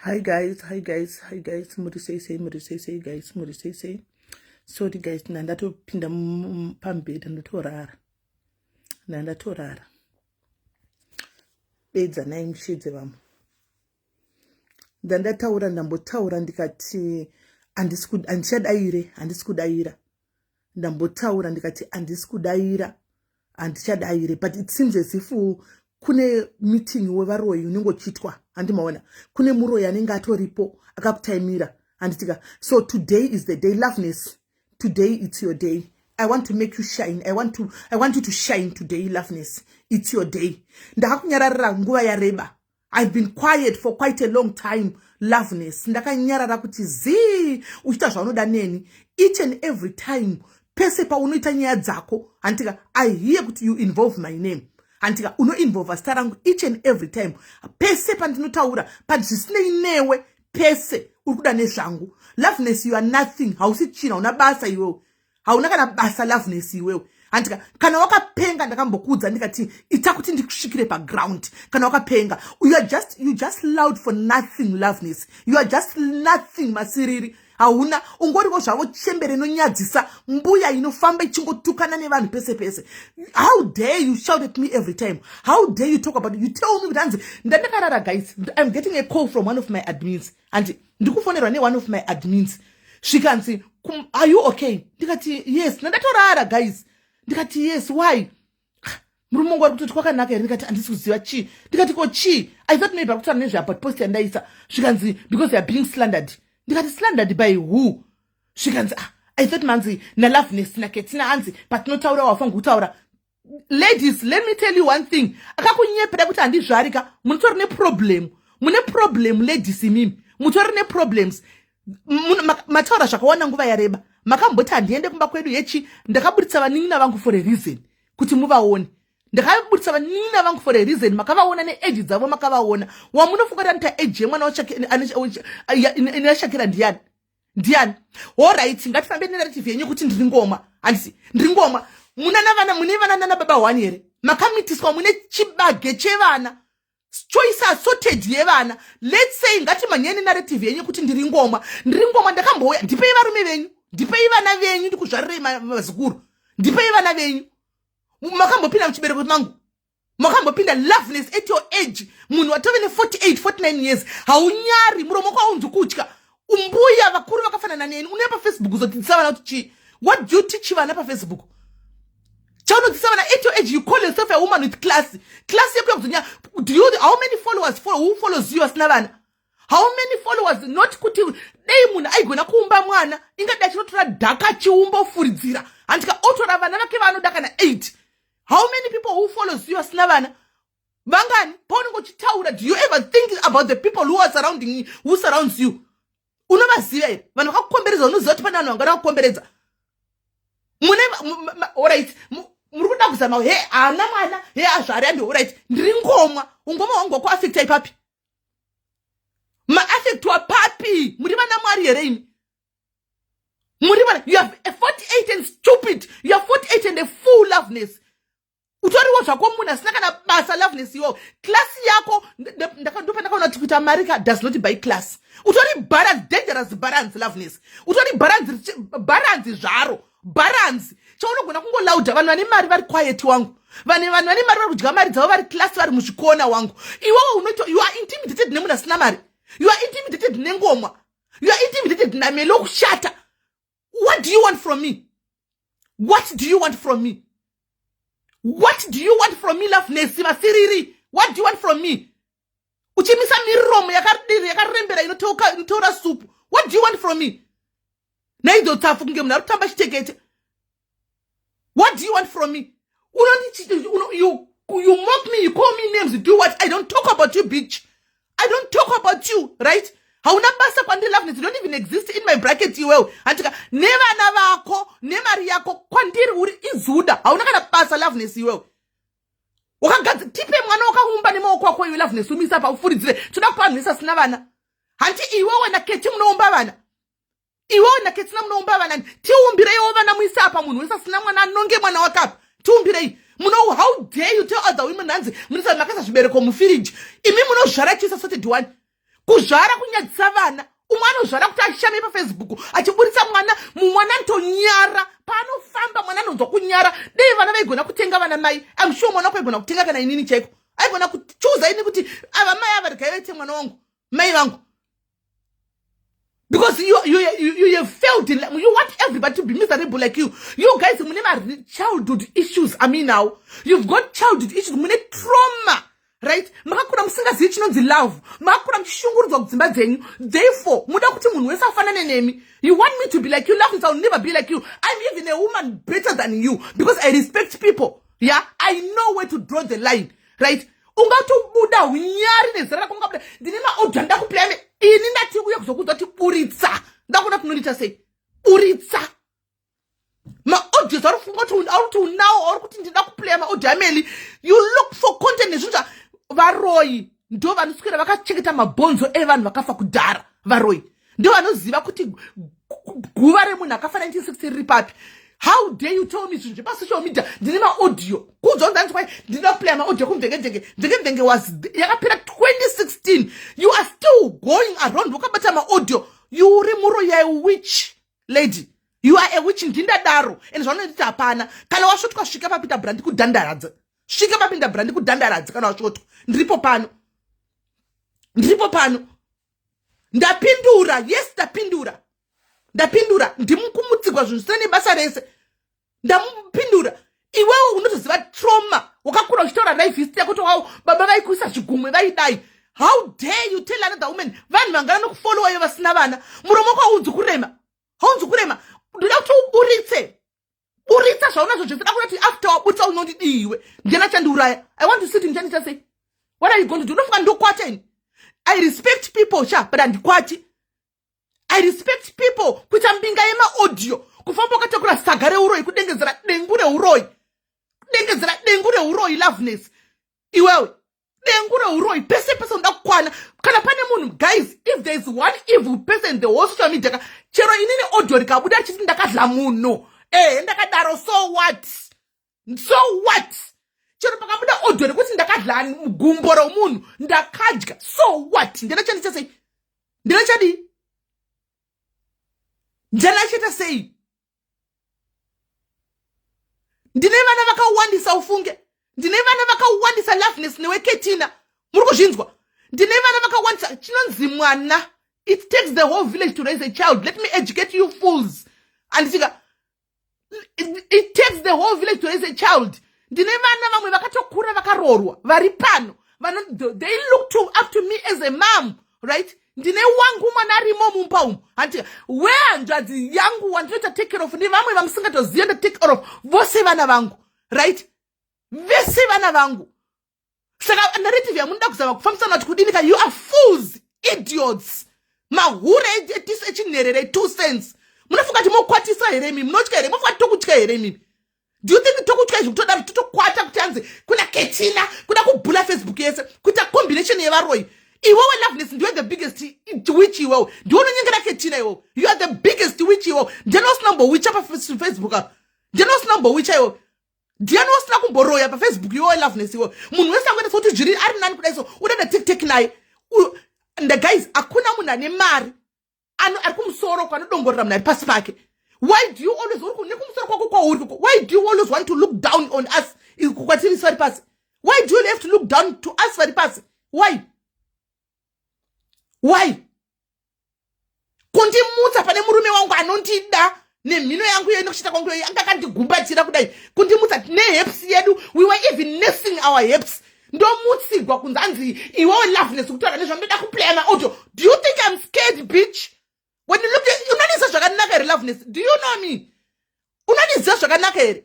Hi guys, hi guys, hi guys, muri sei sei, muri sei sei guys, muri sei sei. Sorry guys, ndandatopinda pambhedha ndatorara. Ndandatorara. Bedzanai mushedze vamwe. Ndandataura ndambotaura ndikati handichadaire, handisi kudaira. Ndambotaura ndikati handisi kudaira, handichadaire but it seems as if kune meeting wevaroyi unenge uchiitwa handimaona kune muroyi anenge atoripo akakutaimira handitika so today is the day loveness today it's your day i want to make you shine i want, to, I want you to shine today loveness it's your day ndakakunyararira nguva yareba I've been quiet for quite a long time loveness ndakanyarara kuti zii uchiita zvaunoda neni each and every time pese paunoita nyaya dzako handitika i hear kuti you involve my name handitika unoinvolva zita rangu each and every time pese pandinotaura but zvisinei newe pese uri kuda nezvangu loveness you are nothing hausi chinhu hauna basa iwewe hauna kana basa loveness iwewe handika kana wakapenga ndakambokuudza ndikati ita kuti ndikusvikire paground kana wakapenga you are just, you just loud for nothing loveness you are just nothing masiriri hauna ungoriwo zvavo chembere inonyadzisa mbuya inofamba ichingotukana nevanhu pese pese how dare you shout at me every time how dare you talk about you tell me kuti hanzi ndandakarara guys i'm getting a call from one of my admins handi ndikufonerwa neone of my admins zvikanzi are you okay ndikati yes ndandatorara guys ndikati yes why murume wangu ari kutoti kwakanaka here ndikati handisi kuziva chii ndikati ko chii i thought maybe akutaura nezveabout post yandaisa zvikanzi because youare being slandered ndikati slandered by who zvikanzi ah, i thought manzi naloveness naketina hanzi patinotaura wafangu kutaura ladies let me tell you one thing akakunyepera kuti handizvari ka munotori neproblem mune problem ladies imimi mutori neproblems mataura zvakawanda nguva yareba makamboti handiende kumba kwedu yechi ndakaburitsa vanin'ina vangu for a reason kuti muvaone ndakaburitsa vanin'ina vangu for a reason makavaona neage dzavo makavaona wamunofunga kuti anoita age yemwana inashakira ndiyani ndiani horait ngatifambe nenarrative yenyu kuti ndiri ngoma handisi ndiri ngoma munana vana mune vana nana baba one here makamitiswa mune chibage chevana choice assorted yevana let's say ngatimhanyei nenarrative yenyu kuti ndiri ngoma ndiri ngoma ndakambouya ndipei varume venyu ndipei vana venyu ndikuzvarirei mazukuru ndipei vana venyu makambopinda muchibereko mangu makambopinda loveness at your age munhu watove ne48 49 years haunyari muromo wako haunzi kutya umbuya vakuru vakafanana neni unouya pafacebook uzodzidzisa vana kuti chii what do you teach vana pafacebook chaunodzidzisa vana at your age you call yourself a woman with class class yekuya kuzonya do you how many followers follow, who follows you asina vana how many followers not kuti dei munhu aigona kuumba mwana ingadai achinotora dhaka chiumba ofuridzira handika otora vana vake vaanoda kana 8 how many people who follows you asina vana vangani paunenge uchitaura do you ever think about the people who are surrounding you, who surrounds you unovaziva here vanhu vakakukomberedza unoziva kuti pane vanhu vangada kukomberedza mune orit muri kuda kuzama he haana mwana he azvari andi orit ndiri ngomwa ungoma hwangu wakuafecta ipapi maafectwa papi muri vana mwari here imi muri vana you have a 48 and stupid you have 48 and a full loveness utoriwo zvako munhu asina kana basa loveness iwo class yako ndopandakaona kuti kuita mari ka does not buy class utori balance dangerous balance loveness utori balance balance zvaro balance chaunogona kungolauda vanhu vane mari vari quiet wangu vanhu vanhu vane mari vari kudya mari dzavo vari class vari muzvikona wangu iwewe unoito you are intimidated nemunhu asina mari you are intimidated nengomwa You are intimidated naMelo kushata. What do you want from me? What do you want from me? What do you want from me, Loveness Masiriri? What do you want from me? Uchimisa miromo yakarembera inotaura supu. What do you want from me? Naidzo tsafu kunge munhu ari kutamba chitekete. What do you want from me? You mock me, you call me names, you do what? I don't talk about you, bitch. I don't talk about you, right? Hauna basa kwandiri, Loveness. You don't even exist in my bracket iwewe, handika? Nevana vako nemari yako, kwandiri uri izuda. Hauna kana basa, Loveness. Iwewe wakagadzi tipe mwana wakaumba nemaoko ako iwe, Loveness. Umisa pa ufuridzire. Toda kupa vanhu vese asina vana, hanti? Iwewe naKeti munoumba vana. Iwewe naKetina munoumba vana. Tiumbireiwo vana muise apa. Munhu wese asina mwana anonge mwana wakapa. Tiumbirei muno. How dare you tell other women hanzi munisa makaisa zvibereko mufiriji? Imi munozvara chiisa sorted one. Kuzvara kunyadzisa vana. Umwe anozvara kuti ashame paFacebook achiburitsa mwana. Mumwana anotonyara paanofamba, mwana anonzwa kunyara. Dei vana vaigona kutenga vana mai, am sure mwana wako aigona kutenga kana inini chaiko. Aigona kuchuza ini kuti ava mai ava, regai vaite mwana wangu, mai vangu, because you have failed in life. You want everybody to be miserable like you. You guys mune ma childhood issues. I mean, now you've got childhood issues, mune trauma, right? Makakura musingazivi chinonzi love. Makakura muchishungurudzwa kudzimba dzenyu. Therefore muda kuti munhu wese afanane nemi. You want me to be like you, Love. I'll never be like you. I'm even a woman better than you because I respect people. Yeah, I know where to draw the line, right? Ungatobuda unyari nezera rako, ungabuda ndine maaudio andakuplaya ini. Ndati uye kuzokuudza kuti buritsa. Ndakuona kunondiita sei. Buritsa maaudios ari kufunga kuti ari kuti unawo, ari kuti ndida kuplaya maaudio ameli. You look for content nezvinhu. Varoyi ndo vanoswera vakachengeta mabhonzo evanhu vakafa kudhara. Varoyi ndo vanoziva kuti guva remunhu akafa 1960 riri papi. How dare you tell me zvinhu zvepasocial media? Ndine maaudio kunzwa ndanzi kwai ndinoda kuplaya maaudio kumvengevhenge. Mvengevhenge was yakapera 2016. You are still going around wakabata maaudio. You uri muroyi, witch lady. You are a witch. Ndindadaro and zvaunonditi hapana. Kana wasvotwa, svika papinda brandi kudhandaradza. Svika papinda brandi kudhandaradza kana wasvotwa. Ndiripo pano, ndiripo pano. Ndapindura. Yes, ndapindura, ndapindura. Ndimukumudzigwa zvinhu zvisina nebasa rese. Ndamupindura. Iwewe unotoziva trauma. Wakakura uchitaura life history yako kuti wao baba vaikuisa zvigumwe, vaidai. How dare you tell another woman? Vanhu vangana nokufollowayo vasina vana. Muromo wako haunzi kurema, haunzi kurema. Ndoda kuti uburitse, buritsa zvaunazvo zvese. Da kuti after waburitsa unondidiiwe ndiyana chandiuraya. I want to sit. Ndichandiita sei? What are you going to do? Unofunga ndokwata ini? I respect people sha, but handikwati. I respect people. Kuita mbinga yemaaudio, kufamba wakatakura saga reuroi, kudengezera dengu reuroi, kudengezera dengu reuroi. Loveness, iwewe, dengu reuroi pese pese unoda kukwana. Kana pane munhu, guys, if there is one evil person in the whole social media ka, chero inini audio rikabuda achiti ndakadla munhu, ehe, ndakadaro, so what? So what? Chero pakabuda audio rekuti ndakadla gumbo romunhu, ndakadya, so what? Ndina chandicha sei? Ndina chadii? Ndanachiita sei? Ndine vana vakawandisa, ufunge. Ndine vana vakawandisa, Loveness neweketina. Muri kuzvinzwa? Ndine vana vakawandisa. Chinonzi mwana, it takes the whole village to raise a child. Let me educate you fools, anditika? It takes the whole village to raise a child. Ndine vana vamwe vakatokura, vakaroorwa, vari pano. They look up to me as a mom, right? Ndine wangu mwana arimo mumba umu, handitika? Wehanzvadzi yangu wandinoita take care of, nevamwe vamusingatoziva nda take care of. Vose vana vangu, right? Vese vana vangu. Saka narrative yamunoda kuzama kufambisana kuti kudini ka? You are fools, idiots, mahure echinherere, 2 cents. Munofunga kuti mokwatisa here imi? Munotya here? Mofunga kuti tokutya here imimi? Do you think tokutya izvi? Kutodaro totokwata kuti hanzi kuna Ketina kuda kubhula Facebook yese, kuita combination yevaroi. Iwewe, Loveness, ndiwe the biggest witch. Iwewe ndiwe unonyengera Ketina. Iwewe, you are the biggest witch. Iwewe ndiani usina kumbowicha paFacebook apa? Ndiani usina kumbowicha iwewe? Ndiani usina kumboroya paFacebook iwewe, Loveness? Iwewe, munhu wese angoenda sokuti zviri ari nani kudai, so unoenda tiktok naye. The guys, hakuna munhu ane mari ari kumusoro kwanodongorera munhu ari pasi pake. Why do you always, uri nekumusoro kwako kwauri, why do you always want to look down on us kwatiri vari pasi? Why do you have to look down to us vari pasi? Why? Why? Kundimutsa pane murume wangu anondida nemhino yangu iyo nekuchita kwangu iyo, anga akandigumbatira kudai, kundimutsa neherpes yedu. We were even nursing our herpes. Ndomutsigwa kunzi anzi iwewe Loveness kutaura nezvandoda kuplaya maaudio. Do you think I'm scared, bitch? When you look, unondiziva zvakanaka here, Loveness? Do you know me? Unondiziva zvakanaka here?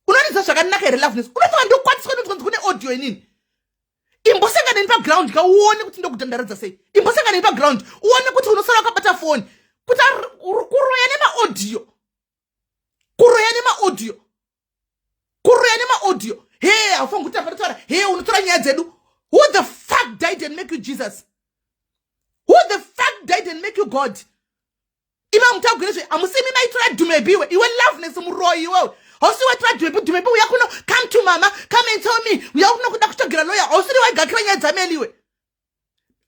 Unondiziva zvakanaka here, Loveness? Unofunga ndokwatiswa nonzi kune audio inini? Imbosangana neni paground ka, uone kuti ndokutandaradza sei. Imbosangana neni paground, uone kuti unosara wakabata foni kuti kuroya nemaaudio, kuroya nemaaudio, kuroya nemaaudio. He, haufangi kuti afanotaura. He, unotora nyaya dzedu. Who the fuck died and make you Jesus? Who the fuck died and make you God? Ima mutagwirezve, hamusimi maitora Dhumebiwe. Iwe Loveness, muroyi iwewe, hausi waitora Dhumebi? Dhumebi, uya kuno, come to mama, come and tell me. Uya kuno kuda kutsvagira lawyer. Hausiri waigakira nyaya dzameli iwe?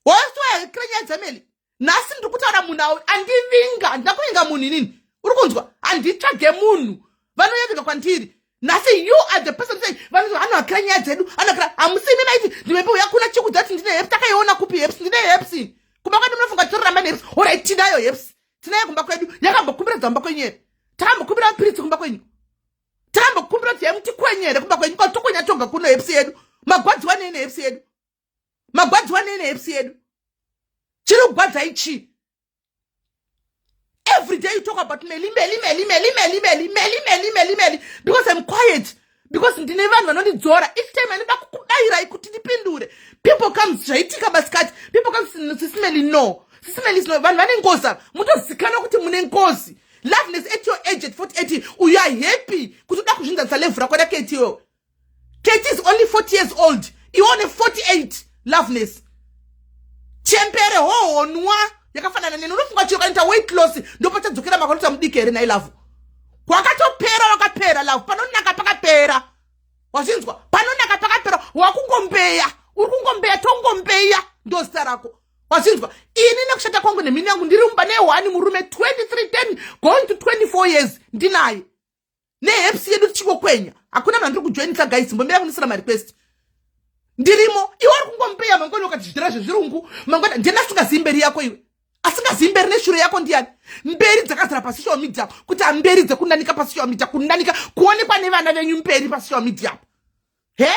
Hausi waigakira nyaya dzameli? Nhasi ndiri kutaura munhu andivinga. Handina kuvinga munhu inini, uri kunzwa? Handitsvage munhu, vanoyevika kwandiri. Nhasi you are the person say anohakira nyaya dzedu, anohakira. Hamusimi maiti Dhumebi uya kuna chikudza kuti ndine herpes? Takaiona kupi herpes? Ndine herpes kumba kwedu. Munofunga titoramba neherpes? Alright, tinayo herpes, tinayo kumba kwedu. Yakambokumbira dzamba kwenyu here? Takambokumbira mapiritsi kumba kwenyu? Takambokumbira kuti yamutikwenye here kumba kwenyu? Kwatokwenya toga kuno herpes yedu. Magwadziwa nei neherpes yedu? Magwadziwa nei neherpes yedu? Chiri kugwadzai chii? Every day you talk about Meli, Meli, Meli, Meli, Meli, Meli, Meli, Meli, Meli, Meli. Because I'm quiet, because ndine vanhu vanondidzora. Each time anoda kukudayirai kuti ndipindure, people comes, zvaitika masikati, people comes, "Sis Meli, no, Sis Meli, no." Vanhu vane ngozi ava, mutozikanwa kuti mune ngozi. Loveness, at your age, at 48, you are happy kuti uda kuzvinzanisa level rako naKeti iwewe. Keti is only 40 years old, iwe une 48. Loveness, chembere hohonwa yakafanana neni. Unofunga chiro kanoita weight loss ndopachadzokera makanota mudiki here? Nai love, kwakatopera, wakapera love. Panonaka pakapera, wazvinzwa? Panonaka pakapera. Wakungombeya, uri kungombeya, tongombeya, ndo zita rako, wazvinzwa? Ini nekushata kwangu nemhini yangu ndiri mumba nehwani murume 23 10 going to 24 years ndinaye neherpes yedu tichingokwenya. Hakuna munhu andiri kujoinisa. Guys, mbomira kunisira marequest, ndirimo. Iwe uri kungombeya, mangwani ukati zvidhira zvezvirungu, mangwani ndiyani asingazivi mberi yako iwe? Asingazivi mberi neshure yako ndiani? Mberi dzakazara pasocial media, kuti amberi dzekunanika pasocial media, kunanika kuonekwa nevana venyu mberi pasocial media. He,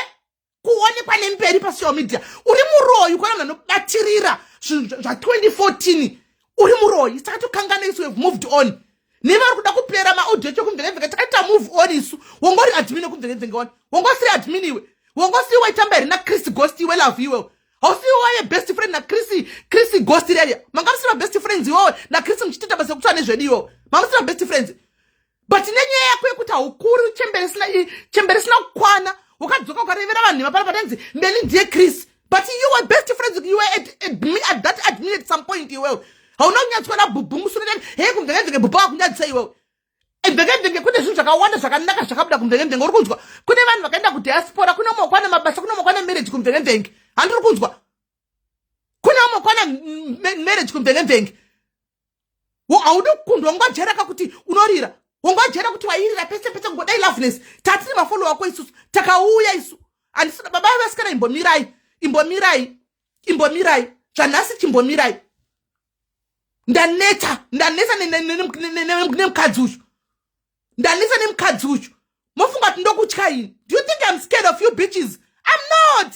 kuonekwa nemberi pasocial media. Uri muroyi. Kwana munhu anobatirira zvinhu zva2014, uri muroyi. Saka tokangana isu, have moved on. Nevari kuda kupera maaudio echekumvengevhenge, takaita move on isu. Wongori admin ekumvengevhenge wani, wongosiri admin iwe? Wongosiri waitamba here naChris Ghost iwe, love? Iwewe hausiwe waive best friend naChris, Chris Ghost reria? Manga musiri mabest friends iwewe naChris, muchitoita basa yekutaura nezvedu iwewe? Manga musiri mabest friends? But nenyaya yako yekuti haukuri, chembere isina kukwana, wakadzoka ukarevera vanhu nhema pana patanzi Meli ndiye Chris. But you were best friends, you were at that admin at some point iwewe. Hauna kunyatswa nabhubhu musunetani. Hei, kumvengevhenge bhubhu akunyadzisa iwewe. Mvengevhenge kune zvinhu zvakawanda zvakanaka zvakabuda kumvengevhenge, uri kunzwa? Kune vanhu vakaenda kudiaspora, kune umwe kwana mabasa, kune umwe kwana marriage kumvengevhenge. Handiri kunzwa? Kune umwe kwana marriage kumvengevhenge. Haudi kukundwa. Ungajeraka kuti unorira, ungajera kuti wairira pese pese kungodai. Loveness, tatiri mafollow ako isusu, takauya isu. Handisina baba vasikana. Imbomirai, imbomirai, imbomirai zvanhasi, chimbomirai. Ndaneta, ndaneta nemukadzi uyu, ndaneta nemukadzi uyu. Mofunga kuti ndokutya ini? Do you think I'm scared of you bitches? I'm not.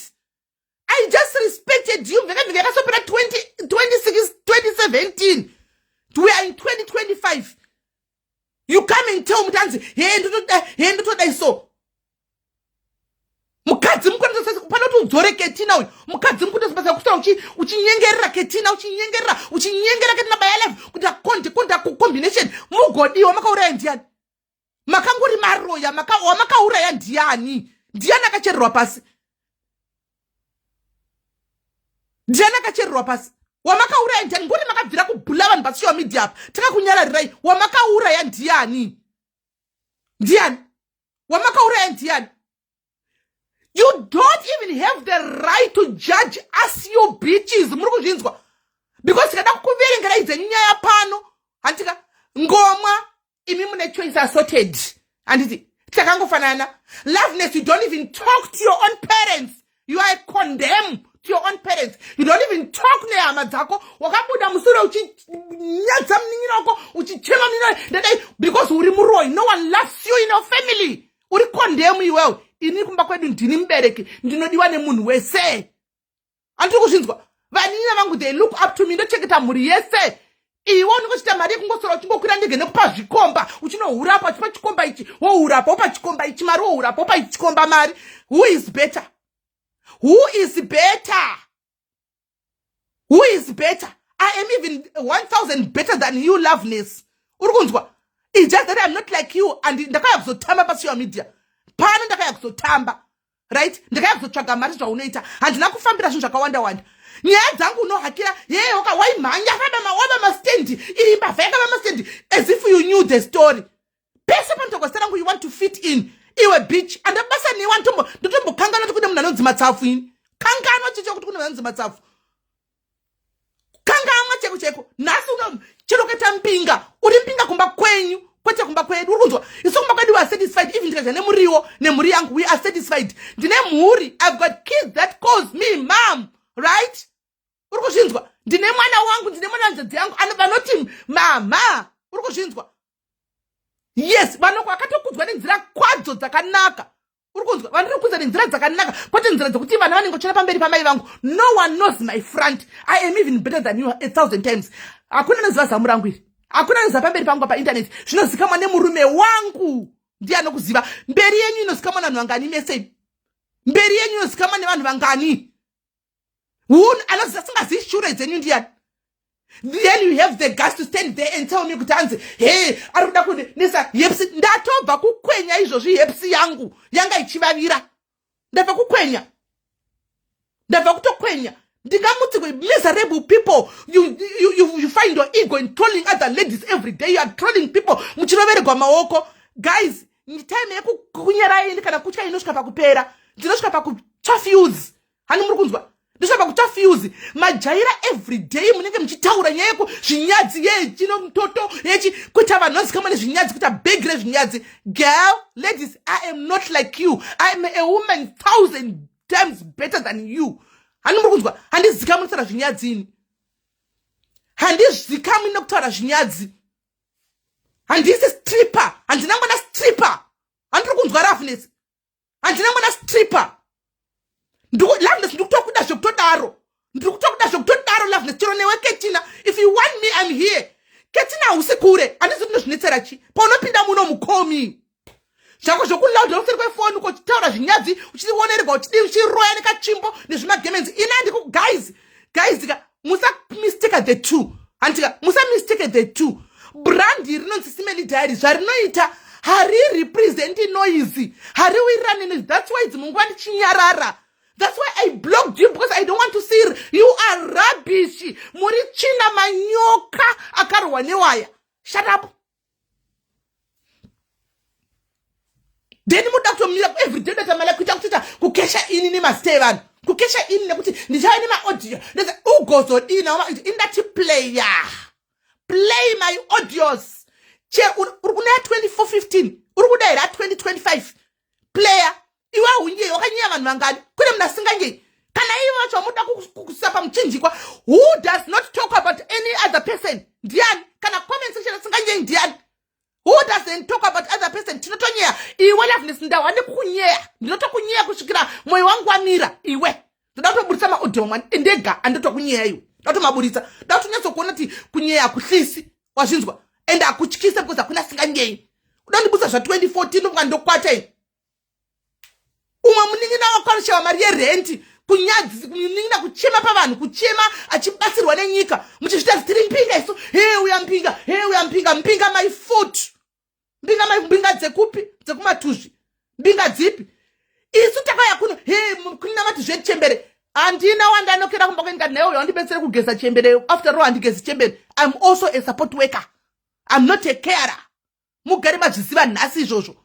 I just respected you. Mvenge yakasopera 26 2017, we are in 2025. You come and tell mutanzi, he, ndotoda, he, ndotodai. So mukadzi panoti udzore Ketina uyu mukadzi mukutosibasa kusara uchinyengerera Ketina, uchinyengerera, uchinyengera Ketina baya life kuti akonde konde combination mugodiwa. Makauraya ndiani? Makangori maroya. Wamakauraya ndiani? Ndiani akachererwa pasi? Ndiani akachererwa pasi? Wamakauraya ndiani? Ngori makabvira kubhula vanhu pasocial media apa, takakunyararirai. Wamakauraya ndiani? Ndiani wamakauraya? Ndiani? You don't even have the right to judge us, you bitches. Muri kuzvinzwa? Because tikada kukuverengerai dzenyu nyaya pano, handika ngomwa imi mune choice assorted. Handiti takangofanana? Loveness, you don't even talk to your own parents. You are condemn to your own parents. You don't even talk nehama dzako. Wakabuda musure. uchinyadza munin'ina wako, uchichema munin'ina ndadai, because uri muroyi. No one loves you in your family. Uri condemn iwewe. Ini kumba kwedu ndini mubereki, ndinodiwa nemunhu wese. Handiri kuzvinzwa? Vanin'ina vangu, they look up to me. Ndochengeta mhuri yese. Iwe unenge uchiita mari yekungosora, uchingokwira ndege nekupa zvikomba, uchinohurapa, uchipa chikomba ichi, wohurapa, wopa chikomba ichi mari, wohurapa, wopa chikomba mari. Who is better? Who is better? Who is better? I am even 1000 better than you, Loveness. Uri kunzwa? It's just that I'm not like you, and ndakauya kuzotamba pasocial media pano. Ndakauya kuzotamba, right? Ndakauya kuzotsvaga mari. Zvaunoita, handina kufambira zvinhu zvakawanda wanda. Nyaya dzangu unohakira yeyoka, waimhanya waba mastendi, iri mbavha yakava mastendi, as if you knew the story. Pese panotaurwa zita rangu, you want to fit in. Iwe bitch, andabasa newe. Ndotombokanganwa kuti kune munhu anonzi Matsafu. Ini kanganwa chicho kuti kune munhu anonzi Matsafu. Kangamwa cheko cheko. Nhasi uno chero kuita mbinga, uri mbinga kumba kwenyu, kwete kumba kwedu. Uri kunzwa? Isu kumba kwedu we are satisfied. Even ndikadya nemuriwo nemhuri yangu, we are satisfied. Ndine mhuri. I've got kids that calls me mom, right? Uri kuzvinzwa? Ndine mwana wangu, ndine mwana wanzadzi yangu vanoti mama. Uri kuzvinzwa? Yes, vanoko akatokudzwa nenzira kwadzo dzakanaka. Uri kunzwa? Vandiri kukudza nenzira dzakanaka, kwete nzira dzekuti vana vanenge vachona pamberi pamai vangu. No one knows my front. I am even better than you a thousand times. Hakuna anoziva zamu rangu iri, hakuna anoziva pamberi pangu painternet. Zvinozikamwa nemurume wangu, ndiye anokuziva. Mberi yenyu inozikamwa navanhu vangani mese? Mberi yenyu inozikamwa nevanhu vangani? Who anoziva asingazivi shure dzenyu ndiyani? Then you have the guts to stand there and tell me kuti hanzi, "He, ari kuda kunesa hips." Ndatobva kukwenya izvozvi. Hips yangu yanga ichivavira. Ndabva kukwenya, ndabva kutokwenya. Ndingamutsi miserable people. You find your ego in trolling other ladies every day. You are trolling people muchirovererwa maoko. Guys, time yekukunyerai kana kutya inosvika pakupera. Ndinosvika pakutsva fuse. Hani muri kunzwa? Ndosvika pakutsva fuse. Majaira every day munenge muchitaura nyaya yeku zvinyadzi, yechino mutoto yechi, kuita vanhu vazikamwa nezvinyadzi, kuita bhegi rezvinyadzi. Girl, ladies, I am not like you. I am a woman thousand times better than you. Hani muri kunzwa? Handizikamwi nekutaura zvinyadzi ini. Handizikamwi nekutaura zvinyadzi. Handisi stripper. Handina mwana stripper. Handiri kunzwa, Loveness? Handina mwana stripper. Loveness, ndiri kutokuda zvekutodaro. Ndiri kutokuda zvekutodaro, Loveness. Chero newe Ketina, if you want me, I'm here. Ketina, hausi kure. Handizi tinozvinetsera chi paunopinda muno mukomi zvako zvokulaudha kuseri kwefoni, uchitaura zvinyadzi, uchionererwa, uchidii, uchiroya nekatsvimbo nezvimagemenzi. Ini handiku, guys, guys ka, musamistake the two. Handika musamistake the two. Brand rinonzi Simeli Diary, zvarinoita harirepresenti noise, hariwirirani noise. That's why dzimwe nguva ndichinyarara. That's why I blocked you, because I don't want to see you. Are rubbish. Muri tsvina, manyoka akarohwa newaya. Shut up. Then muda kutomira everyday datamala kuita kutoita kukesha ini nemazita evanhu, kukesha ini nekuti ndichava nemaaudio. Ugozodii nawo? Indati player, play my audios. Che uri kuna 2415, uri kuda here a2025? Player. Iwe haunyei. Wakanyeya vanhu vangani? Kune munhu asinganyei? Kana ivo vacho vamuda kusa pamuchinjikwa, who does not talk about any other person ndiani? Kana comment section, asinganyei ndiani? Who doesn't talk about other person? Tinotonyeya. Iwe Loveness, ndawa nekukunyeya. Ndinotokunyeya kusvikira mwoyo wangu wamira. Iwe, ndoda kutoburitsa maaudio mani ndega andotokunyeya iwe. Ndatomaburitsa, ndakutonyatsokuona kuti kunyeya hakuhlisi. Wazvinzwa? And hakutyise, because hakuna asinganyei. Uda ndibudisa zva2014, ndofunga ndokwata ini. Umwe munin'ina wako anoshawa mari yerenti, kunyadzi munin'ina, kuchema pavanhu, kuchema achibatsirwa nenyika. Muchizvita zitiri mbinga isu. He, uya mbinga, he, uya mbinga. Mbinga my foot. Mbinga my mbinga dzekupi? Dzekumatuzvi? Mbinga dzipi? Isu takauya kuno, he, kunamati zvechembere. Handina wandanokera kumba kwenyika. Nhaiwe, uya wandibetsere kugeza chembere. After all, handigezi chembere. I'm also a support worker. I'm not a carer. Mugare mazviziva nhasi izvozvo.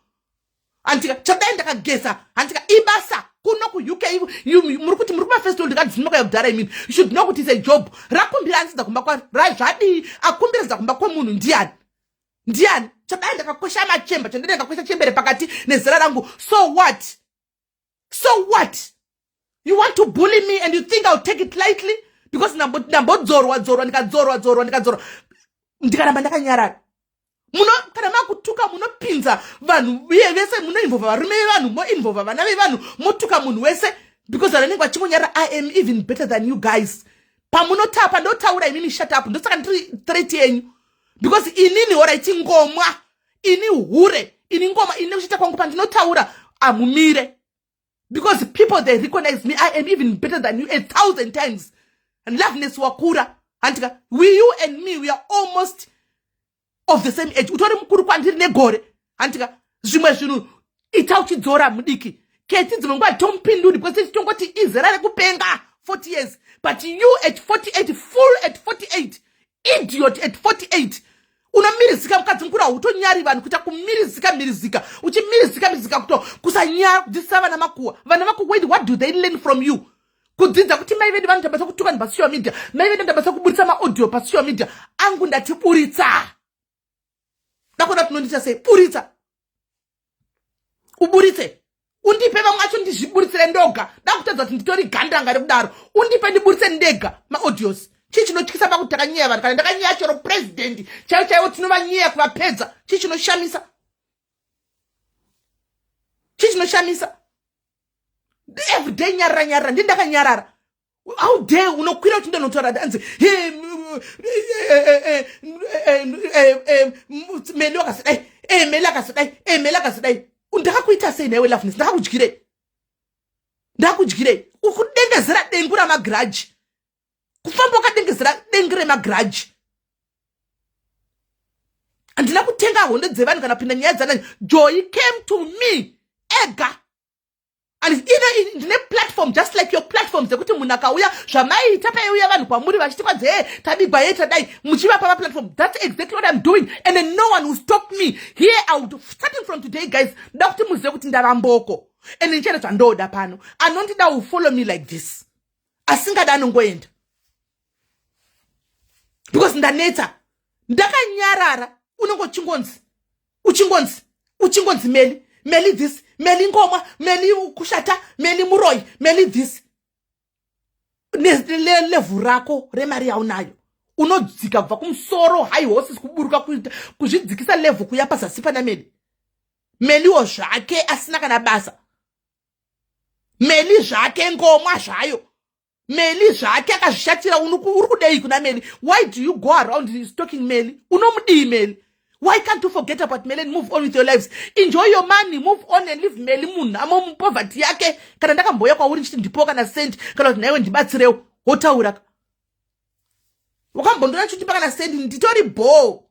Handika chadai ndakageza, handika ibasa kuno kuUK. Muri kuti muri kumafestival, ndikadzinoka yakudhara. Imini you should know kuti is a job. Rakumbira anzidza kumba kwa zvadii? Akumbiridza kumba kwemunhu ndiani? Ndiani? Chadai ndakakwesha machemba, chandai ndakakwesha chembere pakati nezera rangu, so what? So what? You want to bully me and you think I'll take it lightly because ndambodzorwa dzorwa, ndikadzorwa dzorwa, ndikadzorwa. Ndikaramba ndakanyarara, muno kana makutuka munopinza vanhu vese, munoinvolva varume vevanhu, moinvolva vana vevanhu, motuka munhu wese because vanhu vanenge vachingonyarara. I am even better than you guys. Pamunotapa ndotaura inini, shut up. Ndosaka ndiri threat yenyu because inini horaiti ngomwa, ini hure, ini ngoma, ini nekuchita kwangu pandinotaura amumire because people, they recognize me. I am even better than you 1,000 times. And Loveness wakura, handika? We, you and me, we are almost of the same age. Utori mukuru kwandiri negore, handika? Zvimwe zvinhu ita uchidzora mudiki keti, dzimwe nguva tomupinduri because tichitongoti izera rekupenga, 40 years. But you at 48, full at 48, idiot at 48, unomirizika mukadzi mukuru, hautonyari vanhu kuita kumirizika mirizika, uchimirizika mirizika, kuto kusanyara kudzidzisa vana makuwa. Vana vako, wait, what do they learn from you? Kudzidza kuti mai vedu vanoita basa kutuka vanhu pasocial media, mai vedu vanoita basa kuburitsa maaudio pasocial media angu. Ndati buritsa, ndakuona tinondiita sei. Buritsa, uburitse, undipe vamwe acho ndizviburitsire ndoga. Ndakutadza kuti nditori gandanga rekudaro. Undipe ndiburitse ndega maaudios. Chii chinotyisa pakuti takanyeya vanhu? Kana ndakanyeya chero president chaivo chaivo, tinovanyeya kuvapedza. Chii chinoshamisa? Chii chinoshamisa? Everyday nyarara nyarara, ndi ndakanyarara. How dare unokwira kuti ndonotaura anzi Meli wakasidai, Meli akasidai, Meli akasidai. Ndakakuita sei naiwe Loveness? Ndakakudyirei? Ndakakudyirei? Ukudengezera dengu ramagraji, kufamba wakadengezera dengu remagraji. Handina kutenga hondo dzevanhu kana kupinda nyaya dzana. Joy came to me ega and ine ndine platform just like your platform dzekuti munhu akauya, zvamaiita paiuya vanhu kwamuri vachiti kwanzi, "He, tabigwa, ye, tadai," muchivapa maplatform. That's exactly what I'm doing and then no one will stop me here out. Starting from today, guys, ndoda kuti muzive kuti ndava mboko and ndichaita zvandoda pano. Anondida will follow me like this, asingada anongoenda because ndanetsa. Ndakanyarara, unonge uchingonzi, uchingonzi, uchingonzi Meli, Meli this, Meli ngomwa, Meli kushata, Meli muroi, Meli this. Levhu rako remari yaunayo, unodzika kubva kumusoro high horses, kuburuka kuzvidzikisa levhu kuya pazasi pana Meli. Meliwo zvake asina kana basa, Meli zvake ngomwa zvayo, Meli zvake akazvishatira. Uri kudei kuna Meli? Why do you go around stalking Meli? Unomudii Meli? Why can't you forget about Meli and move on with your lives? Enjoy your money, move on and leave Meli munhu amo mupoverty yake. Kana ndakambouya kwauri ndichiti ndipo kana sendi kana kuti naiwe ndibatsirewo, wotaura wakambondona chitipa kana sendi? Nditori bho,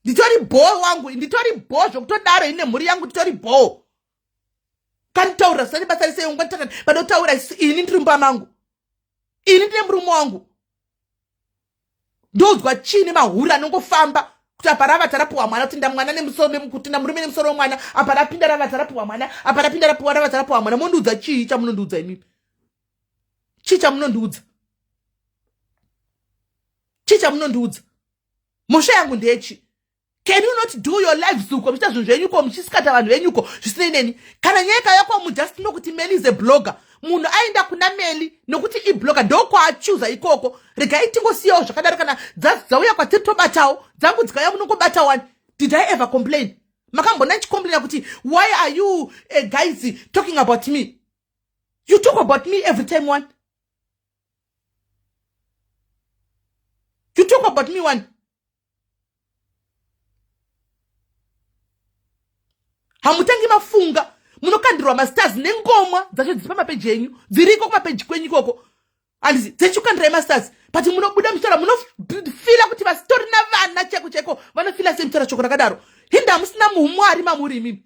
nditori bho wangu, nditori bho zvokutodaro. Ine mhuri yangu, nditori bho. Kanditaurira zvisati basa risei, ungataka padotaura. Ini ndiri mumba mangu, ini ndine murume wangu, ndoudzwa chii nemahuri anongofamba kuti apa ravata rapiwa mwana, kuti ndamwana nemusoro, kuti ndamurume nemusoro wemwana, apa rapinda ravata rapiwa mwana, apa rapinda rapiwa ravata rapiwa mwana. Mondiudza chii chamunondiudza imimi? Chii chamunondiudza? Chii chamunondiudza? Mhosva yangu ndechi? Can you not do your lives uko muchiita zvinhu zvenyuko, muchisikata vanhu venyuko zvisinei neni? Kana nyaya ikauya mu, just know kuti Meli is a blogger. Munhu aenda kuna Meli nokuti iblogger, ndokwaachuza ikoko. Regai tingosiyawo zvakadaro. Kana dzauya kwatiri tobatawo, dzangu dzikauya munongobata wani. Did I ever complain? Makambona ndichicomplaina kuti why are you guys talking about me? You talk about me every time one. You talk about me one. Hamutangi mafunga, munokandirwa mastars nengomwa dzacho dziri pamapeji enyu, dziriko kumapeji kwenyu ikoko, handizi dzechikandirai mastars. But munobuda muchitaura, munofila kuti vasitori navana chaiko chaiko vanofila sei muchitaura shoko rakadaro? Hinda hamusina muumwari mamuri imimi?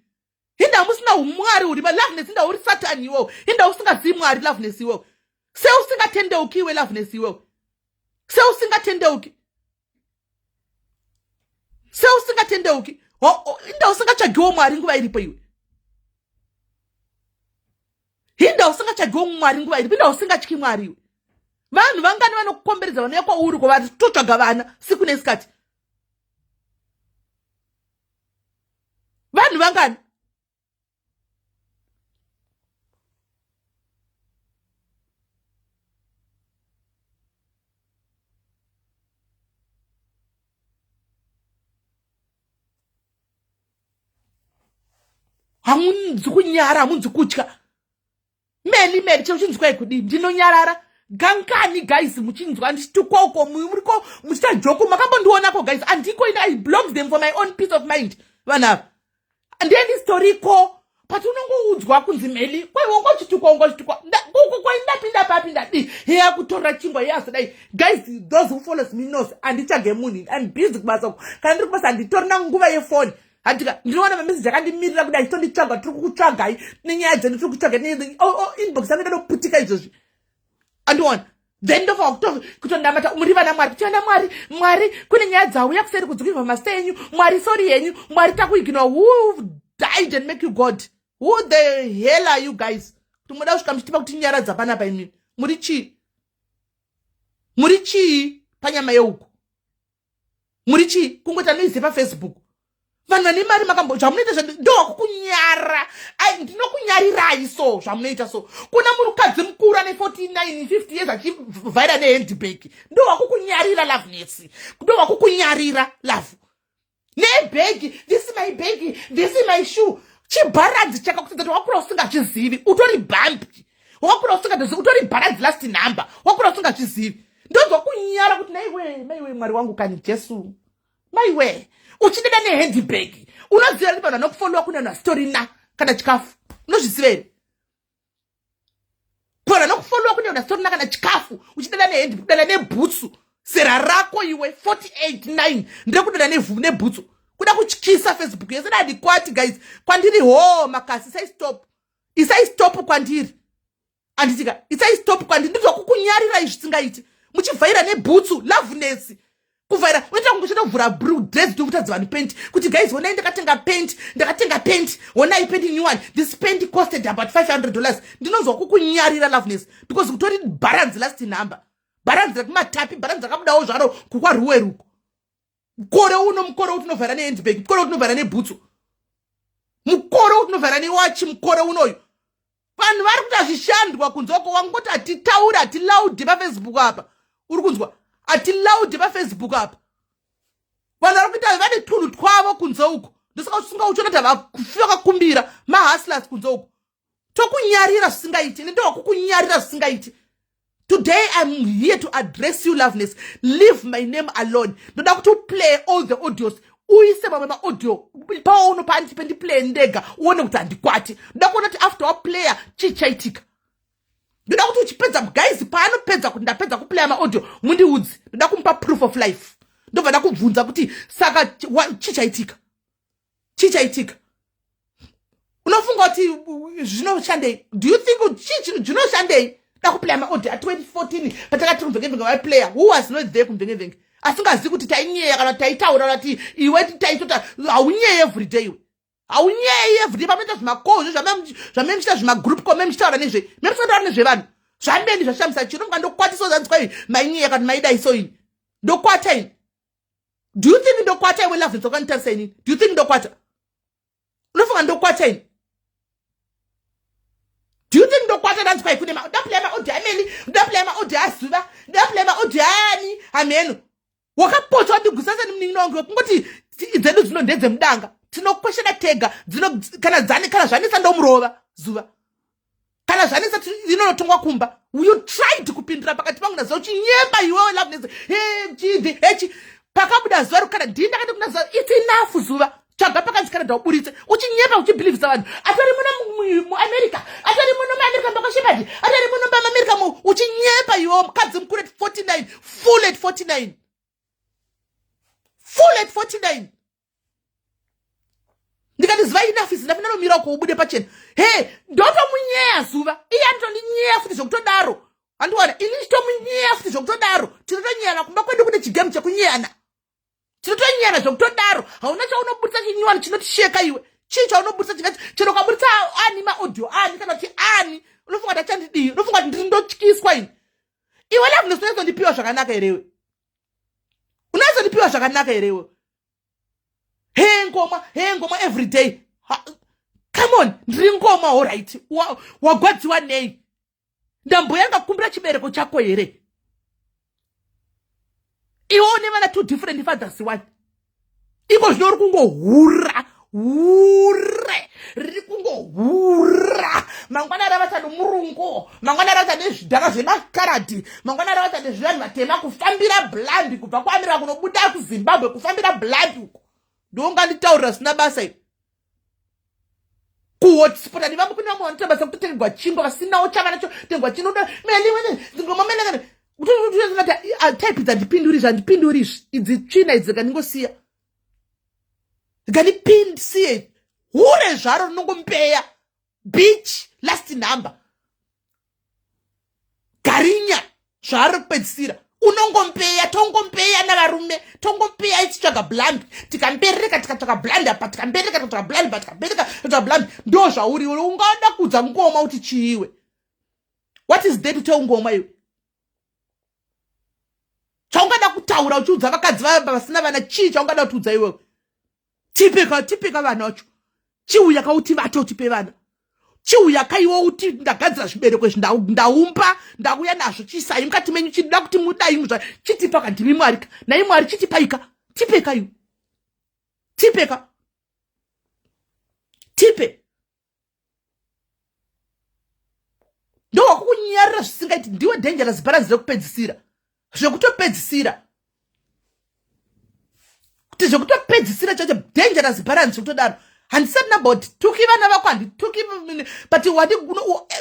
Hinda hamusina umwari uri Loveness? Hinda uri Satani iwewo? Hinda usingazivi Mwari, Loveness iwewo? Seusingatendeuki iwe, Loveness iwewo, seusingatendeuki, seusingatendeuki. Hinda usingatsvagiwo Mwari nguva iripo iwe? Hinda usingatsvagiwo Mwari nguva iripo? Hinda usingatyi Mwari iwe? Vanhu vangani vanokukomberedza, vanouya kwauri kwavari totsvaga vana siku nesikati? Vanhu vangani? Hamunzi kunyara, hamunzi kutya. Meli, Meli, chero chinzwai kudii, ndinonyarara. Gangani guys, muchinzwa ndichitukwa uko, muriko muchiita joke. Makambondionako guys? Andiko ini. I block them for my own peace of mind. Vanhu ava ndiendisitoriko, but unongoudzwa kunzi Meli kwaiwe ungochitukwa, ungochitukwa kwaindapinda papi, ndadii? Heya, kutorera chingwa, heya, zodai. Guys, those who follows me knows handitsvage munhu. I'm busy kubasa uko. Kana ndiri kubasa, handitorina nguva yefoni. Handika ndinoona mameseji akandimirira kudai, achitonditsvaga. Tiri kukutsvagai nenyaya dzedu, tiri kutsvaga. Inbox yangu indoputika izvozvi, andiona. Then ndofanwa kutondamata muri vana Mwari, kuti vana Mwari, Mwari, kune nyaya dzauya kuseri kudzikirwa masita enyu. Mwari, sorry yenyu Mwari, takuignore. Who died and make you God? Who the hell are you guys kuti muda kusvika muchitipa kuti nyaradza panapa? Imini muri chii? Muri chii panyama yeuku? Muri chii? Kungoita noise paFacebook. Vanhu vane mari, makambo zvamunoita, ndokukunyara. Ndinokunyarirai. So zvamunoita so, kuna murukadzi mukuru ane 49, 50 years achivhaira nehandbag, ndowakukunyarira, Loveness. Ndowakukunyarira, Love, nebhegi. "This my bag, this my shoe." Chibharanzi chakakutidza kuti wakura usingazvizivi, utori bhambi. Wakura usingatozivi, utori bharanzi last number. Wakura usingazvizivi. Ndonzwa kunyara kuti naiwe, maiwe, Mwari wangu kani, Jesu, maiwe, uchideda nehandbag. Unoziva kuti vanhu vanokufollowa kune vanhu vasitorina kana chikafu? Unozviziva here? Vanhu vanokufollowa kune vanhu vasitorina kana chikafu. Uchideda nehandbag, kudada nebhutsu, zera rako iwe, 48 9, ndekudada nebhutsu, kuda kutyisa Facebook yese. Dadikwati guys, kwandiri ho makasi, isai stop, isai stop kwandiri. Anditika, isai stop kwandiri. Ndizwa kukunyarira izvi singaiti. Muchivhaira nebhutsu, Loveness, kuvhaira unoita kunge uchidovhura dress, tokutadza vanhu penti kuti, "Guys, honai, ndakatenga penti, ndakatenga penti, honai penti new one. This penti costed about $500." Ndinonzwa kukunyarira, Loveness, because kutori bharanzi last number, bharanzi rekumatapi, bharanzi rakabudawo zvaro kukwaruweruko. Mukore uno, mukore utinovhara nehandbag, mukore utinovhara nebhutsu, mukore utinovhara newachi, mukore unoyu. Vanhu vari kuita zvishandwa kunze uko. Wangoti hatitauri, hatilaudhi paFacebook apa. Uri kunzwa? Hatilaudhi paFacebook apa. Vanhu vari kuita vane tunhu twavo kunze uko. Ndosaka usinga uchiona kuti havafi vakakumbira. Mahustlers kunze uko. Tokunyarira zvisingaiti. Ine ndowakukunyarira zvisingaiti. Today I'm here to address you, Loveness. Leave my name alone. Ndoda kuti uplay all the audios, uise mamwe maaudio paono pandipe, ndiplay ndega, uone kuti handikwati. Ndoda kuona kuti after waplaya, chii chaitika. Ndoda kuti uchipedza, guys, paanopedza kuti ndapedza kuplaya maaudio, mundiudzi. Ndoda kumupa proof of life. Ndobva ndakubvunza kuti saka chii chaitika? Chii chaitika? Unofunga kuti zvinoshandei? Do you think zvinoshandei? Da kuplaya maaudio a2014, patakati kumvengevenge vaiplaya. Who was not there kumvengevenge, asingazivi kuti tainyeya kana taitaura? Kuti iwe taitota, haunyeye everyday iwe, haunyei everyday. Pamunoita zvimakozvo zvame muchiita, zvimagroup ko, memuchitaura nezve, memusingataura nezvevanhu zvameni zvashamisa chino. Muka ndokwatiso zanzwa mainyeya kana maidai so, ini ndokwata ini. Do you think ndokwata iwe, Love? Ndokanitarisa inini. Do you think ndokwata? Unofunga ndokwata ini? Do you think ndokwata? Ndanzwa kune ndaplaya maaudio ameni, ndaplaya maaudio azuva, ndaplaya maaudio ani hameno. Wakapotsa wandigusasa nemunin'ina wangu. Kungoti dzedu dzino ndedzemudanga, tinokweshera tega. Dzino kana dzani, kana zvanisa ndomurova zuva, kana zvanisa inonotongwa kumba. You tried kupindura pakati pangu nazuva, uchinyemba iwewe, Loveness. Chidhi hechi pakabuda zuva rukana ndii, ndakati kuna zuva, "It's enough, zuva, tsvaga pakanzi Canada uburitse." Uchinyemba, uchibhilivhisa vanhu, atori muno muAmerica, atori muno muAmerica, mbakashepard atori muno muAmerica mu. Uchinyemba iwewe, mukadzi mukuru at 49, full at 49, full at 49. Ndikati zuva, enough is enough, ndanomira uko, ubude pachena. He, ndotomunyeya zuva, iye anotondinyeya futi zvokutodaro. Handiwana ini chitomunyeya futi zvokutodaro. Tinotonyeyana kumba kwedu, kune chigemu chekunyeyana, tinotonyeyana zvokutodaro. Hauna chaunobudisa chinyuwani chinotisheka iwe. Chii chaunobudisa chingati chero ukabudisa ani maaudio ani kana kuti ani, unofunga kuti achandidii? Unofunga kuti ndiri ndotyiswa ini? Iwe Loveness, unozondipiwa zvakanaka herewe? Unozondipiwa zvakanaka herewe? He ngoma, he ngoma every day. Come on, ndiri ngoma, alright. Wagwadziwa nei? Ndamboyanga kukumbira chibereko chako here? Iwe une vana two different fathers one. Iko zvino uri kungohura hure. Riri kungohura. Mangwana ravata nomurungu, mangwana ravata nezvidhaka zvemakaradhi, mangwana ravata nezvivanhu vatema, kufambira blambi kubva kuAmerica kunobuda kuZimbabwe, kufambira blambi uko. Ndonganditaurira zvisina basa iri. Kuhotspota nevamwe, kune vamwe vanoita basa kutotengerwa chingwa vasinawo chavanacho, tengwa chinoda melidzingoma type dzandipinduri izvi, handipinduri izvi, idzi tsvina idzi, kandingosiya ngandipindisiye hure zvaro rinongombeya beach last number garinya zvaari kupedzisira unongombeya, tongombeya navarume, tongombeya ichitsvaga blambi, tikambereka tikatsvaga blambi apa, tikambereka tikatsvaga blambi apa, tikambereka tikatsvaga blambi. Ndo zvauri iwe. Ungada kudza ngoma kuti chiiwe? What is there to tell ngoma iwe? Chaungada kutaura uchiudza vakadzi vasina vana chii chaungada kutiudza iwewe? Tipeka, tipeka vana vacho. Chiuya kauti vate utipe vana. Chiuya kaiwo uti ndagadzira zvibereko izvi, ndaumba, ndauya nazvo, chiisai mukati menyu, chinoda kuti mudai muzva chitipa ka. Ndimi Mwari ka? Nai Mwari, chitipaika, tipeka iwe, tipeka, tipe. Ndowakukunyarira zvisingaiti. Ndiwe dangerous balance rekupedzisira, zvekutopedzisira, kuti zvekutopedzisira chacho, dangerous balance zvekutodaro. Handisati ndambotituki vana vako, handituki, but wadi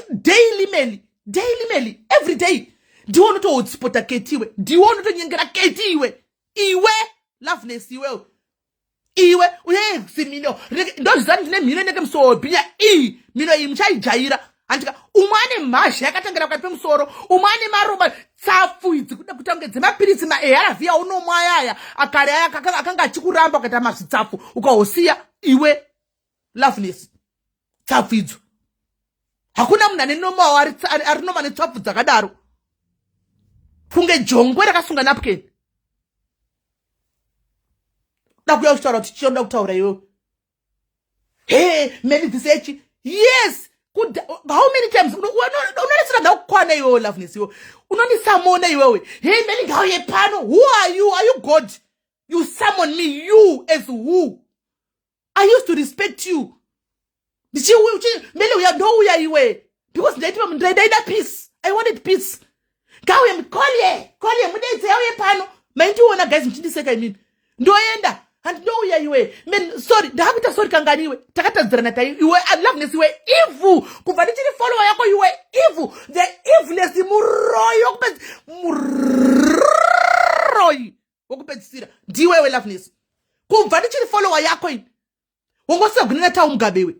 daily meli, daily meli, every day ndiwe unotohotspota Ketiwe, ndiwe unotonyengera Keti iwe, iwe Loveness, iwewe, iwe uye simino ndozviziva. Ndine mhino inenge musoro webhinya iyi, mhino iyi muchaijaira, handika? Umwe ane mhazha yakatangira pakati pemusoro, umwe ane maroba. Tsapfu idzi kuda kuita kunge dzemapiritsi maARV aunomwa ayaya akare aya akanga achikuramba ukaita mazvitsapfu ukahosiya iwe Loveness. Tsapfu idzo, hakuna munhu ane nomawo ari noma netsapfu dzakadaro, kunge jongwe rakasunga napkin. Da kuya uchitaura kuti chinoda kutaura iwewe. He many this echi, yes. How many times unonesera ndakukwana iwewe Loveness? Iwewe unondisamona iwewe. Hey many, ngauye pano. Who are you? Are you God? You summon me, you as who? I used to respect you. Mele uya, ndouya iwe, because ndaiti ndaida peace. I wanted peace. Ngauye, kolye kolye, mudeidze auye pano. Maindiona guys muchindiseka imini. Ndoenda, handi ndouya iwe. Man, sorry, ndakakuita sorry kanganiwe, takatadzirana tai iwe Loveness. Iwe evil, kubva ndichiri follower yako iwe evil, the evilness, muroyi wokupedzi, muroyi wokupedzisira ndiwewe Loveness. Kubva ndichiri follower yako ini, wongosingagwina natau Mugabe iwe,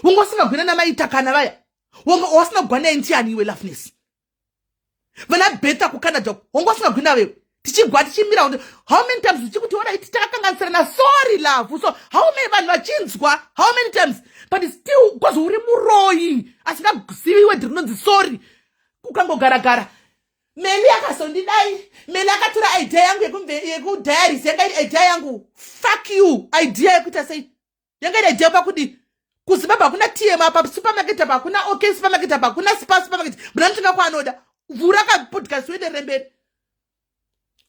wongosingagwina namaitakana vaya, wasina kugwana ndiani iwe Loveness? Vana Betha kuCanada, wongosingagwina vewe, tichigwa tichimira. How many times tichikuti alright, takakanganisirana, sorry love? So how many vanhu vachinzwa, how many times? But still, because uri muroyi asingazivi word rinonzi sorry, ukangogaragara. Meli akazondidai, Meli akatora idea yangu yekudiaries. Yanga iri idea yangu. Fuck you. Idea yekuita sei? Yanga iri idea pakudi kuZimbabwe hakuna TM apa, supermarket apa hakuna OK supermarket apa, hakuna Spar supermarket. Muna mutenga kwaanoda. Vhura kapodcast uenderere mberi,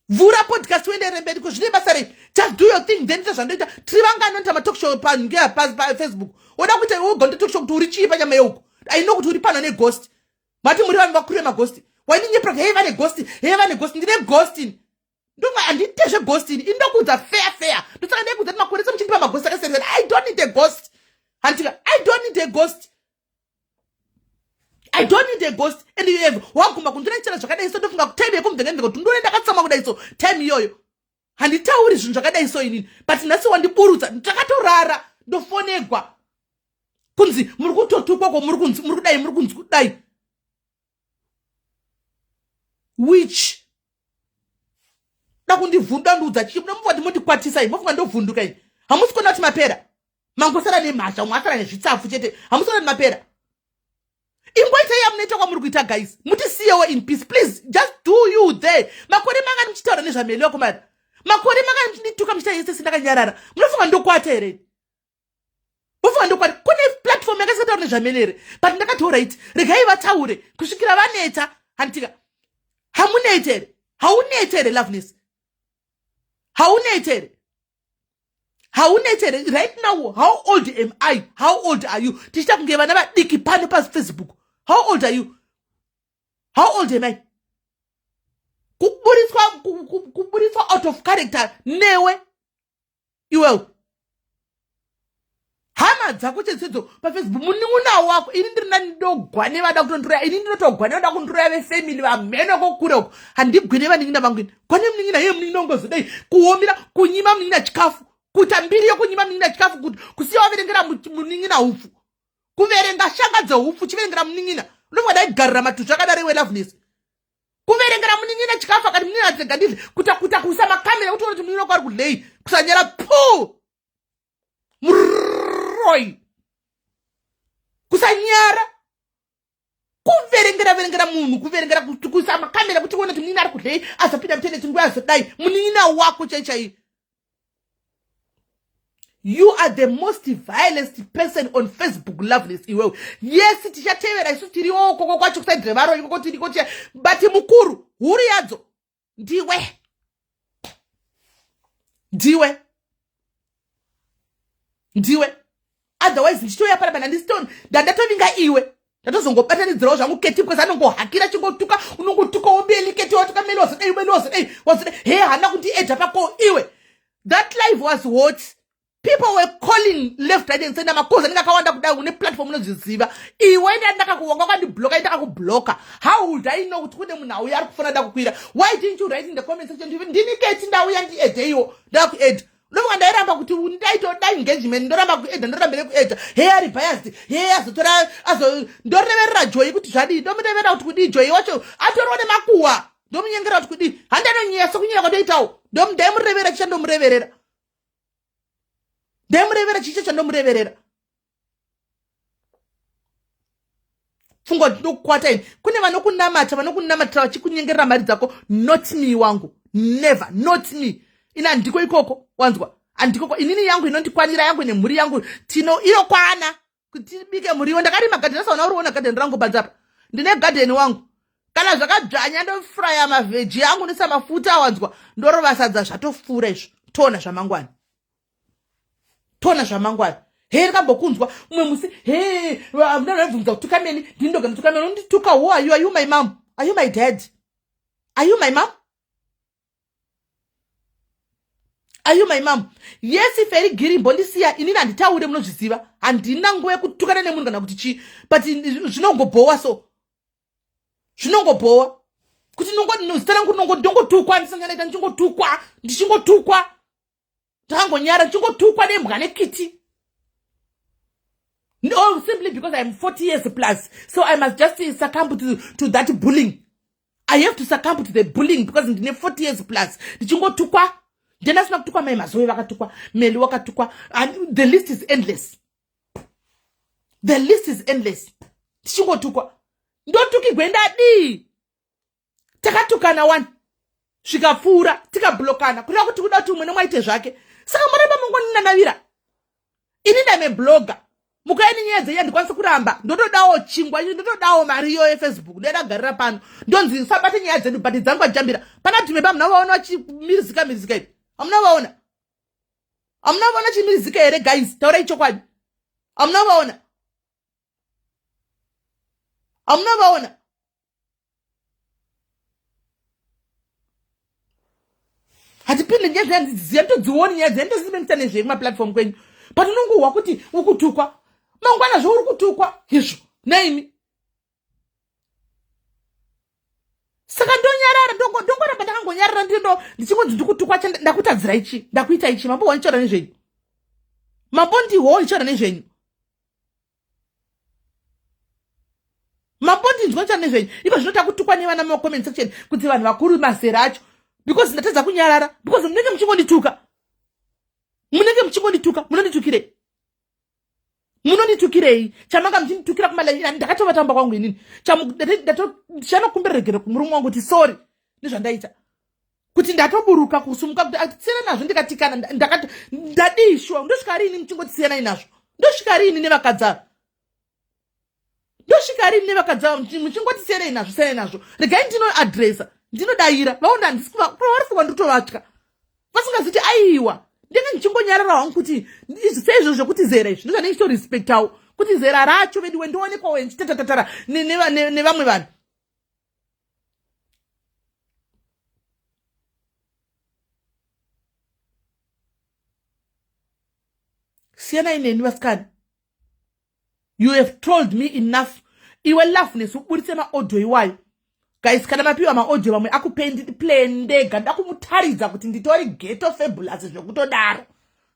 vhura podcast uenderere mberi. Ko zvine basa rei? Just do your thing, then ita zvandoita. Tiri vanga anoita matalkshow pange paFacebook. Oda kuita iwe uga talkshow kuti uri chii panyama yeuko? I know kuti uri pano neghost. Mati muri vanhu vakuru vemaghost. Waininyepa, hei vane ghost, hei vane ghost. Ndine ghost ini? Ndonga handiite zveghost ini. Indokuudza fair fair. Ndosaka ndaikuudza kuti makore ese muchindipa maghost akasiyana. I don't need a ghost, handika? I don't need a ghost, I don't need a ghost. And you have waguma kundinoitira zvakadai so, ndofunga kutime yekumvhengemvhenga kuti ndone ndakatsamwa kudai so. Time iyoyo handitauri zvinhu zvakadai so inini, but nhasi wandiburutsa. Ndakatorara, ndofonegwa kunzi muri kutotukwa ko, muri kunzi muri kudai, muri kunzi kudai. Which da kundivhunda, ndiudza chii? Munomuva kuti mondikwatisa ii, mofunga ndovhunduka ii? Hamusi kuona kuti mapera, mangosara nemhasha, umwe asara nezvitsapfu chete. Hamusi kuona kuti mapera? Ingoitai yamunoita kwamuri kuita guys, mutisiyewo in peace please. Just do you there. Makore mangani muchitaura nezvameli wakomana? Makore mangani muchindituka, muchita yese sindakanyarara? Munofunga ndokwata here? Mufunga ndokwata? Kune platform yakasingataura nezvameli here? But ndakati alright, regai vataure kusvikira vaneta, handitika? Hamunete here? Haunete here Loveness? Haunete here? Haunete right now? How old am I? How old are you? Tichiita kunge vana vadiki pano paFacebook. How old are you? How old am I? Kuburitswa, kuburitswa out of character newe iwewe, hama dzako chesedzo paFacebook, munin'una wako. Ini ndiri nani, ndogwa nevada kutondiroya. Ini ndinotogwa nevada kundiroya, vefamily vamheno kokure uko. Handigwi nevanin'ina vangu ini. Kwane munin'ina iye, munin'ina ungozodai kuomera kunyima munin'ina chikafu, kuita mbiri yokunyima munin'ina chikafu, kusiya waverengera munin'ina upfu, kuverenga shanga dzeupfu, chiverengera munin'ina. Unofunga daigarira matuzvi akadaro iwe, Loveness? Kuverengera munin'ina chikafu, akati munin'ina atirega ndidle, kuta kuta kuisa makamera kuti uone kuti munin'ina wako ari kudlei. Kusanyara pu muroi, kusanyara, kuverengera verengera munhu, kuverengera, kuisa makamera kuti uone kuti munin'ina ari kudlei, azopinda mutoilet nguva azodai. Munin'ina wako chai chai. You are the most violent person on Facebook, Loveness iwewe. Yes, tichatevera isu, tiriwo koko kwacho kuside revaro ikoko tiriko, but mukuru huri yadzo ndiwe, ndiwe, ndiwe. Otherwise ndichitouya panapa, ndandisito ndandatovinga iwe, ndatozongobatanidzirawo zvangu Keti because anongohakira chingotuka, unongotuka wobeli Keti, watuka Meli, wazodai Meli, wazodai, wazodai. He, haana kundiedha pako iwe. That live was hot. People were calling left, right and center. Makozi anenge akawanda kudai, une platform unozviziva iwe. Ndandakakuwanga wakandibloka, ndakakubloka. How would I know kuti kune munhu auya ari kufona da kukwira? Why didn't you write in the comment section, "Ndini Keti, ndauya, ndiedheiwo, ndakuedha"? Ndofunga ndairamba kuti ndaitoda engagement, ndoramba kuedha, ndorambire kuedha. He, ari biased. He, azotora azo ndoreverera Joyi kuti zvadii, ndomureverera kuti kudii? Joyi wacho atoriwo nemakuhwa. Ndomunyengera kuti kudii? Handanonyeya sekunyera kwandoitawo. Ndaimurevera chichandomureverera, ndaimurevera chicho chandomureverera. Pfungwa ndinokukwata ini. Kune vanokunamata, vanokunamatira vachikunyengerera mari dzako. Not me wangu, never, not me. Ini handiko ikoko, wanzwa? Handikoko inini. Yangu inondikwanira, yangu nemhuri yangu tino inokwana kuti tibike muriwo. Ndakarima gadheni, asaona uriona gadheni rangu panze apa. Ndine gadheni wangu. Kana zvakadzvanya, ndofraya maveggie angu, ndisa mafuta, wanzwa? Ndorova sadza, zvatofura izvo. Toona zvamangwana, toona zvamangwana. He, ndikambokunzwa mumwe musi. He, ndanoibvunza kutuka meni, ndini ndoga ndituka meni. Undituka, who are you? Are you my mom? Are you my dad? Are you my mom? Are you my mom? Yes, Feri Giri, mbondisiya inini. Handitaure, munozviziva, handina nguva yekutukana nemunhu kana kuti chii, but zvinongobhowa so, zvinongobhowa kuti zita rangu ndongotukwa, ndisanganaita ndichingotukwa, ndichingotukwa, ndakangonyara, ndichingotukwa nembwa nekiti. No, simply because I'm 40 years plus, so I must just succumb to that bullying. I have to succumb to the bullying because ndine 40 years plus, ndichingotukwa. Ndendasina kutukwa? Mai Mazoe vakatukwa, Meli wakatukwa, and the list is endless, the list is endless. Tichingotukwa, ndotukigwe ndadii? Takatukana one, zvikapfuura, tikablokana, kureva kuti kuda kuti umwe nemwe aite zvake. Saka muramba mungoninanavira. Ini ndame blogger, mukaini nyaya dzenyu handikwanisi kuramba. Ndotodawo chingwa, ndotodawo mari iyo yeFacebook. Ndoyadagarira pano, ndonzi usabate nyaya dzedu, but dzangu ajambira pana dhimeba. Hamuna vaona vachimirizika mirizika ivi? Hamuna vaona? Hamuna vaona chimirizika here? Guys, taurai chokwadi, hamuna vaona? Hamuna vaona? Hatipinde nyaya dzeandidziziva, todzioni nyaya dzeandosimenisa nezvekumaplatform kwenyu, but unongohwa kuti ukutukwa, mangwana zvouri kutukwa izvo naimi. Saka ndonyarara, ndongoramba ndakangonyarara, ndindo ndichingonzi ndikutukwa. Ndakutadzira ichi? Ndakuita ichi? Mambohwa ndichaura nezvenyu, mambondihwawo ndichaura nezvenyu, mambondinzwa ndichaura nezvenyu. Iko zvino takutukwa nevana mumacomment section kuti vanhu vakuru mazera acho, because ndatadza kunyarara, because munenge muchingondituka, munenge muchingondituka. Munonditukirei? Munonditukirei? Chamanga muchinditukira kumala, ndakatovatamba kwangu inini. Chanokumbira regero kumurume wangu kuti sorry nezvandaita, kuti ndatoburuka kusumuka kuti atisiyana nazvo. Ndikatikana, ndakati ndadii? Shuwa, ndosvika rini muchingotisiyanai nazvo? Ndosvika rini nevakadzi ava? Ndosvika rini nevakadzi ava muchingotisiyanai nazvo, siyanai nazvo? Regai ndinoadresa, ndinodayira vaona. Handisi kuvarifungwa, nditovatya vasingaziti aiwa. Ndenge ndichingonyarara hangu kuti seizvo zvekuti zera izvi ndozvandenge ndichitorespectawo kuti zera racho veduwe ndionekwawo ndichitatatatara nevamwe vanhu. Siyanai neni vasikana. You have told me enough. Iwe Loveness uburitse maaudio iwayo. Guys, kana mapiwa maaudio vamwe akupei ndiplay ndega ndakumutaridza kuti nditori ghetto fabulous zvekutodaro.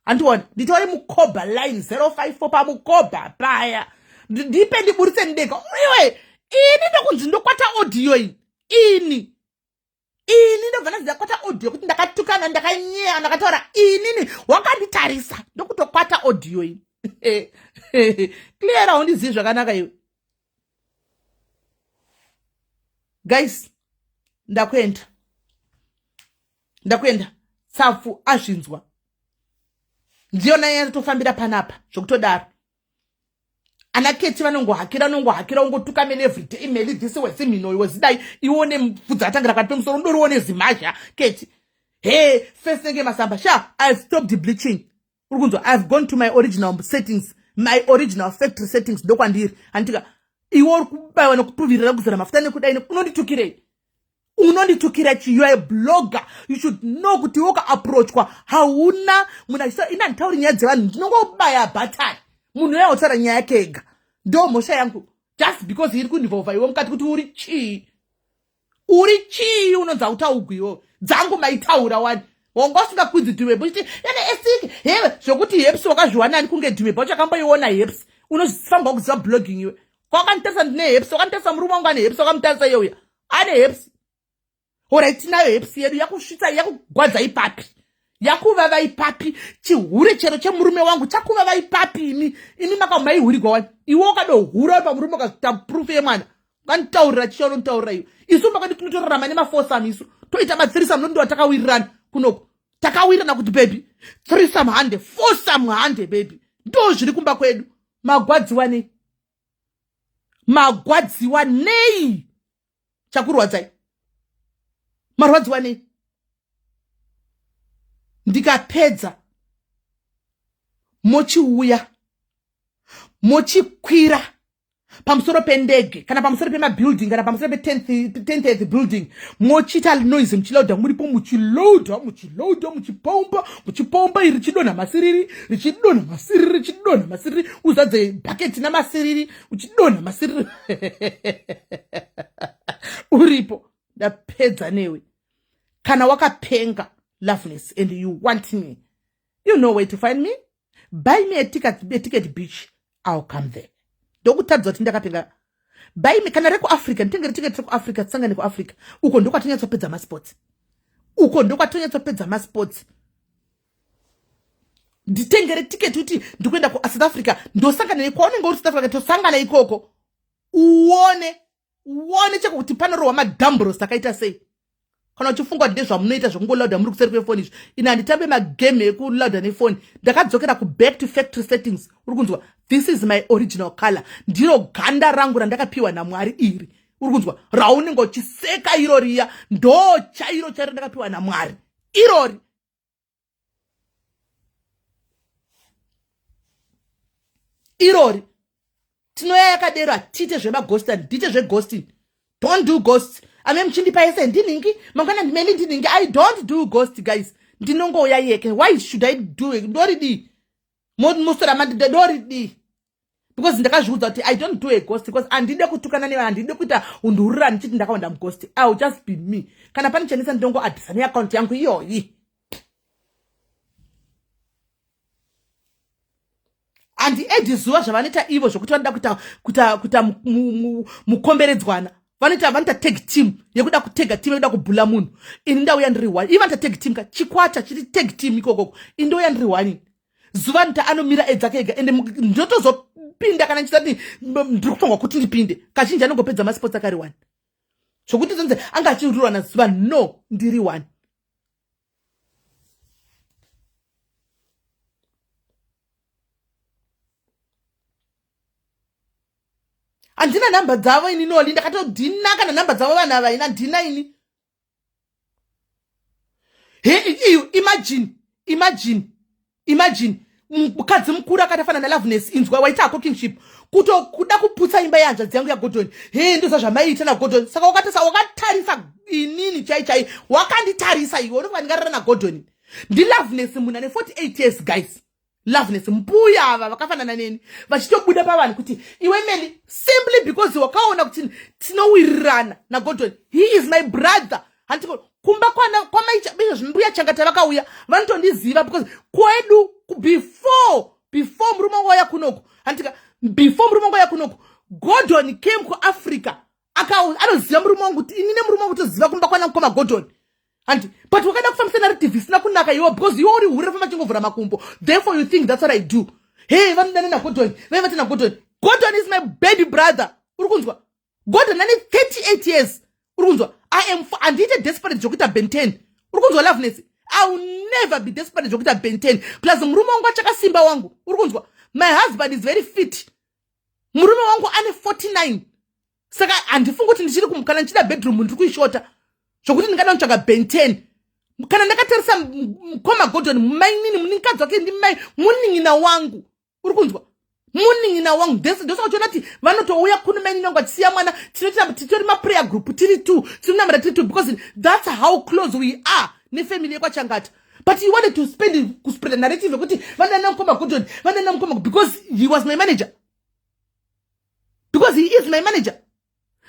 Handioni nditori mukobha line 054 pamukobha paya. Ndipe ndiburitse ndega. Iwe ini ndokunzi ndokwata audio iyi. Ini ini ndobva ndaziva kwata audio kuti ndakatukana ndakanyeya ndakataura inini wakanditarisa ndokutokwata audio iyi. Clear haundizivi zvakanaka iwe. Guys, ndakuenda. Ndakuenda. Tsapfu azvinzwa. Ndiyo naye yatofambira panapa zvekutodaro. Ana Keti vanongohakira unongohakira ungotuka mele everyday meli this wezimhino iwe zidai iwe une mvudzi atangira pakati pemusoro undoriwo nezimhazha Keti. Hey, face nenge masamba sha, I've stopped bleaching. Uri kunzwa, I've gone to my original settings, my original factory settings ndokwandiri. Handitika iwe uri kubaiwa nekupuvirira kuzora mafuta nekudai unonditukirei? Unonditukira chi? You are a blogger, you should know kuti iwe ukaapproachwa hauna munhu achisa. Ini handitauri nyaya dzevanhu, ndinongobaya bhatani munhu uya otaura nyaya yake ega. Ndo mhosva yangu just because iri kuinvolva iwe mukati kuti uri chii, uri chii unonzi hautaugwi iwewe. Dzangu maitaura wani wanga usingakwidzi dhumebo uchiti ene esiki hewe zvokuti heps wakazviwanani kunge dhumebo wacho akamboiona heps. Unofanirwa kuziva blogging iwe. Kwawakanditarisa ndine heps, wakanditarisa murume wangu ane heps, wakamutarisa iye uya ane heps. Orai tinayo heps yedu yakusvitsa yakugwadza ipapi, yakuvava ipapi. Chihure chero chemurume wangu chakuvava ipapi. Imi imi makamaihurigwa wani iwe ukadohura uri pamurume ukaita proof yemwana ukanditaurira chicha unonditaurira iwe. Isu makadi tinotorarama nemafosam isu toita matsirisam nondiwa takawirirana kunoko takawirirana kuti baby threesome hande foursome hande baby ndo zviri kumba kwedu. Magwadziwa nei? Magwadziwa nei? Chakurwadzai marwadziwa nei? Ndikapedza mochiuya mochikwira pamusoro pendege kana pamusoro pemabuilding kana pamusoro pe-10th building mochiita noise muchilauda muripo muchiloada muchiloada muchipomba muchipomba iri richidonha masiriri richidonha masiriri richidonha masiriri uzadze bhaketi namasiriri uchidonha masiriri uripo. Ndapedza newe. Kana wakapenga Loveness and you want me, you know where to find me. Buy me a ticket beach, I'll come there. Ndokutadza kuti ndakapenga. Buy me kana rekuAfrica, nditengere ticket rekuAfrica, tisangane kuAfrica. Uko ndokwatonyatsopedza masports. Uko ndokwatonyatsopedza masports. Nditengere ticket kuti ndikuenda kuSouth Africa, ndosangana nekwaunenge uri South Africa, tosangana ikoko. Uone uone cheko kuti panorohwa madhambros akaita sei. Kana uchifunga kuti ndezvamunoita zvekungolauda muri kuseri kwefoni izvi, ini handitambe magame ekulauda nefoni. Ndakadzokera kuback to factory settings. Uri kunzwa, this is my original color, ndiro ganda rangu randakapiwa naMwari iri. Uri kunzwa, raunenge uchiseka iro riya ndo chairo chairo ndakapiwa naMwari irori. Irori tinoya yakadero, hatiite zvemaghost, handiite zveghosting. Don't do ghosts. Ame muchindipa yese ndiningi mangwana ndimeli ndiningi. I don't do ghost guys, ndinongouya yeke. Why should I do it? Ndoridii musora mandoridii? Because ndakazviudza kuti I don't do a ghost because handide kutukana nevanhu, handide kuita undurura ndichiti ndakawanda mughost. I will just be me. Kana pane chandisa ndinongoadhisa neaccount yangu iyoyi. Handiedhi zuva zvavanoita ivo zvokuti vanoda kuita kuita kuita mukomberedzwana. Vanoita vanoita tag team yekuda kutega team yekuda kubhula munhu. Ini ndauya ndiri one, ivo vanoita tag team ka chikwata chiri tag team ikokoko. Ini ndouya ndiri one. Zuva nita anomira edzake ega ende ndotozopinda kana ndichisati ndiri kufanirwa kuti ndipinde. Kazhinji anongopedza masports akari one zvokuti zonzi anga achirurwa nazuva. No, ndiri one. Handina nhamba dzavo ini noli, ndakatodhina kana nhamba dzavo vanhu ava ina ndina ini. He, iyo imagine, imagine Imagine mukadzi mukuru akatafanana naloveness, inzwa waita hako kingship kuto kuda kuputsa imba yehanzvadzi yangu yagodoni. He, ndozva zvamaiita nagodoni. Saka wakatarisa, wakatarisa inini chai chai, wakanditarisa iwe unofunga ndingarara nagodoni? Ndiloveness munhu ane 48 years, guys. Loveness mbuya ava vakafanana neni vachitobuda pavanhu kuti iwe Meli, simply because wakaona kuti tinowirirana naGordon. He is my brother. Handiko kumba kwana kwamaicha mbuya Changata vakauya vanotondiziva because kwedu before murume wangu wauya kunoku, handika, before murume wangu wauya kunoku, Gordon came kuAfrica, anoziva murume wangu kuti ini nemurume wangu toziva kumba kwana mukoma Gordon, handi. But wakada kufambisa narrative isina kunaka iwo because iwe uri hure, famba chingovhura makumbo. Therefore you think that's what I do. Hey, vanodana naGordon, vaivati naGordon. Gordon is my baby brother, uri kunzwa? Gordon ane 38 years, uri kunzwa? I am, handiite desperate zvokuita Ben 10, uri kunzwa, Loveness? I will never be desperate zvokuita Ben 10. Plus murume wangu achakasimba wangu, uri kunzwa? My husband is very fit. Murume wangu ane 49, saka handifungi kuti ndichiri, kana ndichida bedroom ndiri kuishota zvokuti ndingada kutsvaga Ben 10. Kana ndakatarisa mukoma Gordon, mainini, munikadzi wake ndimai munin'ina wangu, uri kunzwa? Munin'ina wangu. Ndosaka uchiona kuti vanotouya kuno mainini wangu achisiya mwana, titori maprayer group tiri two, tinonamata tiri two, because that's how close we are nefamily yekwaChangata. But you wanted to spend kuspreada narrative yekuti vanodana mukoma Gordon, vanodana mukoma, because he was my manager, because he is my manager.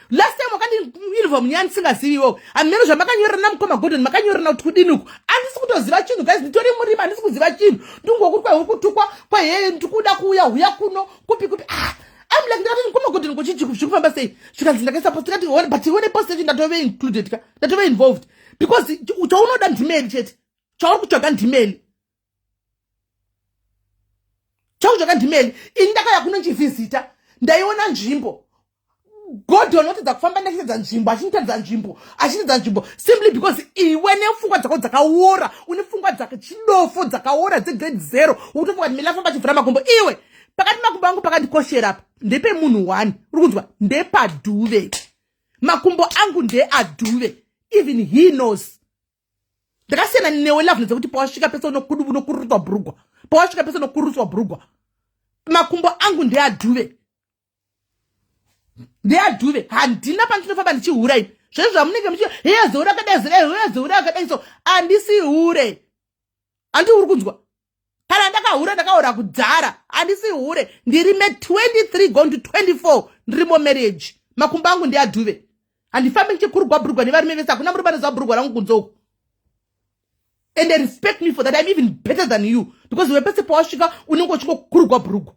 Last time wakandiinvolve munyaya ndisingazivi iwowo. Hameno zvamakanyorerana mukoma Gordon, makanyorerana kuti kudini uku? Handisi kutoziva chinhu, guys. Nditori murima, handisi kuziva chinhu. Ndingokuti kwai uri kutukwa, kwahee ndikuda kuuya, huya kuno, kupi kupi. Ah, I'm like, ndikati mukoma Gordon, kuchii, zviri kufamba sei? Zvikanzi ndakaisa post. Tikati but one post yacho ndatove included ka, ndatove involved, because chaunoda ndimeli chete, chauri kutsvaga ndimeli, chakutsvaga ndimeli. Ini ndakauya kuno nchivhizita, ndaiona nzvimbo. Gordon otedza kufamba ndachitedza nzvimbo, achinditedza nzvimbo, achitedza nzvimbo, simply because iwe nepfungwa dzako dzakaora, une pfungwa dzachidofo dzakaora dzegrade 0. Ukutofunga kuti Meli afamba achivhura makumbo. Iwe, pakati makumbo angu pakandikoshera apa ndepemunhu one, uri kunzwa? Ndepadhuve. Makumbo angu ndeadhuve. Even he knows ndakasiyana newe, love, dzekuti pawasvika pese unokurutswa bhurugwa, pawasvika pese unokurutswa bhurugwa. Makumbo angu ndeadhuve, ndeadhuve. Handina pandinofamba ndichihura ini. Zvezvo zvamunenge muchi heya zeura akadai, heya zeura akadai, so handisi hure, handi, uri kunzwa? Kana ndakahura, ndakahura kudhara. Handisi hure. Ndiri me23 going to 24, ndirimo marriage. Makumbo angu ndeadhuve. Handifambi ndichikurugwa bhurugwa nevarume vese. Hakuna murume anoziva bhurugwa rangu kunze uku, and they respect me for that. I'm even better than you, because iwe pese pawasvika unenge uchingokurugwa bhurugwa.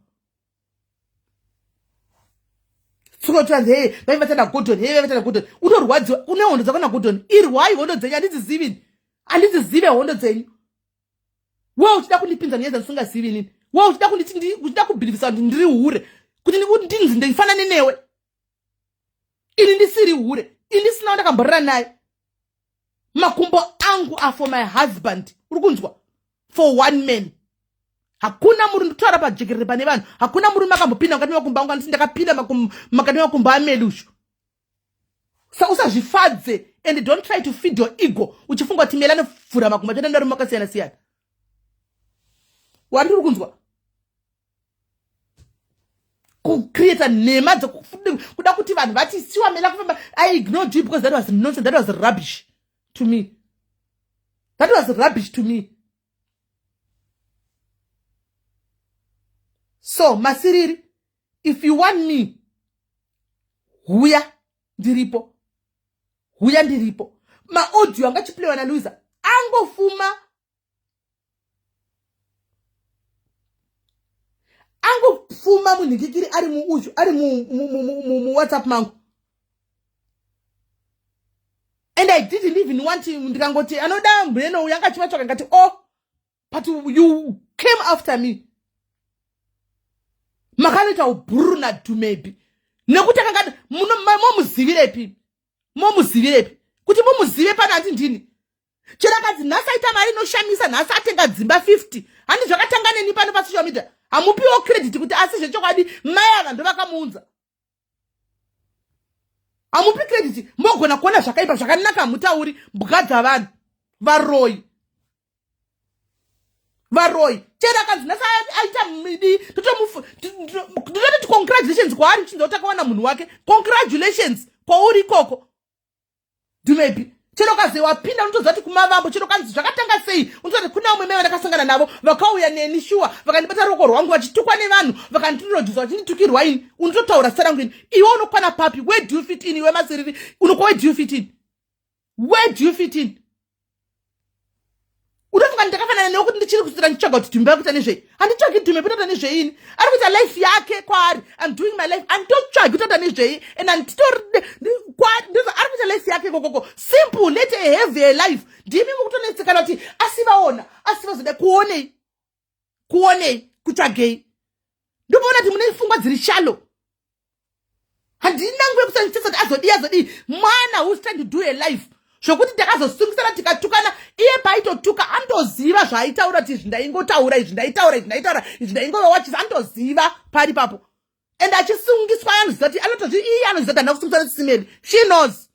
Tsukotanzi hei vaivatana Gordon, hei vaivatana Gordon. Unorwadziwa, une hondo dzako naGordon. Irwai hondo dzenyu, handidzizivi, handidzizive hondo dzenyu. We uchida kundipinza nyaya dzandisingazivi inini. We uchida kunditi, uchida kubhilivhisa kuti ndiri hure, kuti ndinzi ndifanane newe. Ini ndisiri hure, ini ndisina ndakamborera naye. Makumbo angu are for my husband, uri kunzwa? For one man. Hakuna muri, ndikutaura pajekerere pane vanhu, hakuna murume akambopinda mukati memakumbo angu anditi ndakapinda mukati memakumbo amelushu. Sa usazvifadze and don't try to feed your ego uchifunga kuti Meli anovhura makumbo achada ndarume akasiyana siyana. Wandiri kunzwa kucreata nhema dzekuda kuti vanhu vati siwa Mela kufamba. I ignored you because that was nonsense. That was rubbish to me. That was rubbish to me. So Masiriri, if you want me, huya, ndiripo. Huya, ndiripo. Maaudio angachiplaywa naLuisa angofuma, angofuma munhingikiri ari muuzhu, ari muWhatsApp mangu, and I didn't even want. Ndikangoti anoda mheno uyu angachivatsvaka, ngati oh, but you came after me, makanoita ubhururu nadhumebi nekuti akanga momuzivirepi, momuzivirepi kuti mumuzive pano? Handi ndini chero akadzi nhasi aita mari inoshamisa, nhasi atenga dzimba 50, handi zvakatanga neni pano pasocial media. Hamupiwo credit kuti asi zvechokwadi mai ava ndo vakamuunza. Hamupi credit. Mogona kuona zvakaipa, zvakanaka hamutauri. Mbwa dzavanhu, varoi. Varoyi chero akanzi nhasi aita midi, tototi congratulations kwaari, chinzi takawana munhu wake. Congratulations kwauri ikoko, Dumebi. Chero kaze wapinda, unotoziva kuti kumavambo, chero kanzi zvakatanga sei, unotoziva kuti kuna umwe mai vandakasangana navo vakauya neni shuwa, vakandibata ruoko rwangu vachitukwa nevanhu, vakandirojusa vachinditukirwa ini. Unototaura zita rangu ini, iwe unokwana papi? Where do you fit in, iwe Masiriri? Unokwa, where do you fit in? Where do you fit in? Unofunga ndakafanana newe kuti ndichiri kuswera ndichitsvaga kuti Dhumbe akuita nezvei? Handitsvagi Dhumbe kutoita nezvei ini. Ari kuita life yake kwaari. I'm doing my life. Handitotsvagi kutoita nezvei and handitori ari kuita life yake kokoko. Simple, let her have her life. Ndimi mukutonetsekana kuti asi vaona, asi vazoda kuonei, kuonei, kutsvagei. Ndopaona kuti mune pfungwa dziri shallow. Handina nguva yekusandichesa kuti azodii, azodii. Mwana who's trying to do a life, zvokuti takazosungisana tikatukana, iye paitotuka andoziva zvaaitaura kuti izvi ndaingotaura, izvi ndaitaura, izvi ndaitaura, izvi ndaingovawachisa. Andoziva pari papo and achisungiswa anoziva kuti anotozvi, iye anoziva kuti handina kusungiswa nesisimeli. She knows,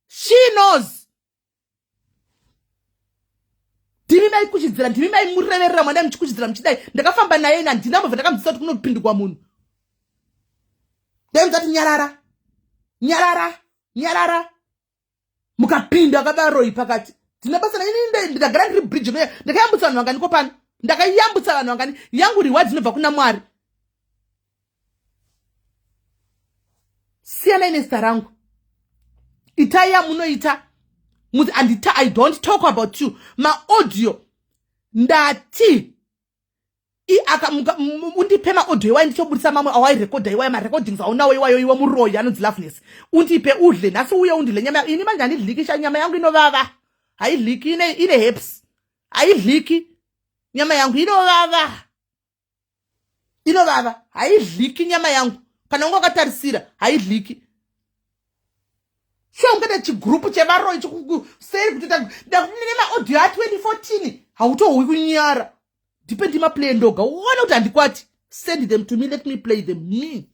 she knows. Ndimi maikuchidzira, ndimi maimureverera mwana muchikuchidzira muchidai. Ndakafamba naye ini, handina mbobva ndakamudzisa kuti kunopindikwa munhu. Ndaimudza kuti nyarara, nyarara, nyarara. Mukapinda akabaroi pakati, ndina basa naini. Ndakagara ndiri bridge noya. Ndakayambutsa vanhu vanganiko pano? Ndakayambutsa vanhu vangani? Yangu reward inobva kuna Mwari. Siyanai nezita rangu, itai yamunoita. Andita, I don't talk about you. Maaudio ndati undipe maaudio iwayo, ndichobudisa mamwe awairekodha iwayo, marecordings aunawo iwayo. Iwe muroyi anonzi Loveness, undipe udle nhasi, uye undile nyama. Ini manje handidlikisha nyama yangu, inovava, haidliki, ine heps, haidliki nyama yangu, inovava, inovava, haidliki nyama yangu. Kana unga wakatarisira, haidliki. Sure, ungaita chigurupu chevaroyi chikuseri kutoita nemaaudio a2014, hautohwi kunyara. Ndipe ndimaplay ndoga, uone kuti handikwati. Send them to me, let me play them. Me,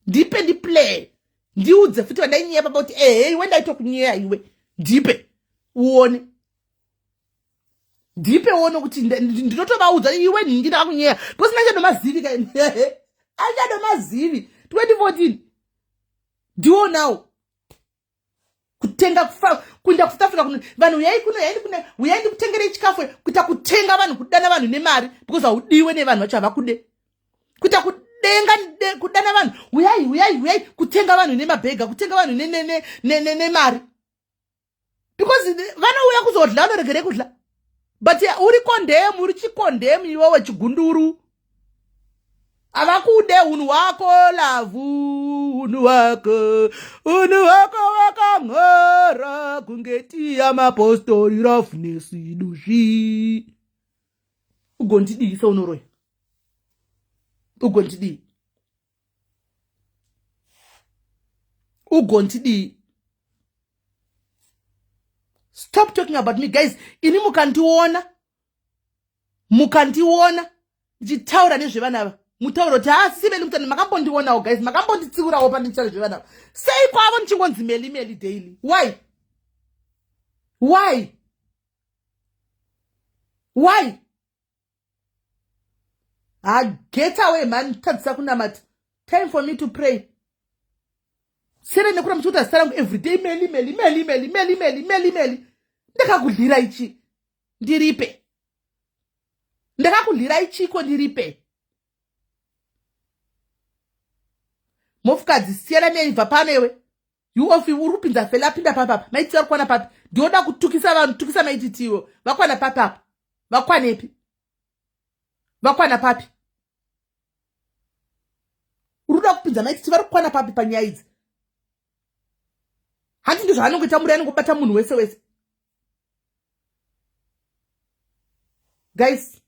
ndipe ndiplay, ndiudze futi vandainyeya papa kuti ehe, iwe ndaitokunyeya iwe. Ndipe uone, ndipe uone kuti ndinotovaudza iwe nhingi ndakakunyeya, because nanchadomazivi ka, anchadomazivi 2014 ndiwonawo kutenga kuenda kuSouth Africa kuno vanhu, uyai kuno, uyai kuno, uyai ndikutengerei chikafu. Kuita kutenga vanhu, kudana vanhu nemari, because haudiwe nevanhu vacho, havakude. Kuita kudenga, kudana vanhu, uyai, uyai, uyai, kutenga vanhu nemabhega, kutenga vanhu nemari, because vanouya kuzodla, vanoregere kudla. But uri kondemu, uri chikondemu iwewe, chigunduru, havakude. Unhu hwako, Love, unhu hwako, unhu hwako wakamhara kunge tiya mapostori. Loveness duzvi, ugondidii seunoroya? Ugondidii? Ugondidii? Stop talking about me, guys. Ini mukandiona, mukandiona ndichitaura nezvevana ava, mutauro kuti ha, sisi Meli mutani, makambondionawo guys, makambonditsiurawo pandichitaura nezvevana ava. Sei kwavo ndichingonzi Meli, Meli daily? Why, why, why? Ha, get away man, tadzisa kunamata. Time for me to pray. Sere nekura muchikuta zita rangu everyday, Meli, Meli, Meli, Meli, Meli, Meli, Meli, Meli. Ndakakudlira ichi? Ndiripe. Ndakakudlira ichiko? Ndiripe. Mofukadzi, siyana neibva pano iwe. You off, uri kupinza fela, apinda papapa. Maititi vari kukwana papi? Ndinoda kutukisa vanhu, tukisa maititiwo. Vakwana papapa? Vakwanepi? Vakwana papi? Uri kuda kupinza maititi, vari kukwana papi panyaya idzi? Handi ndizvo zvaanongoita muri, anongobata munhu wese wese. Guys,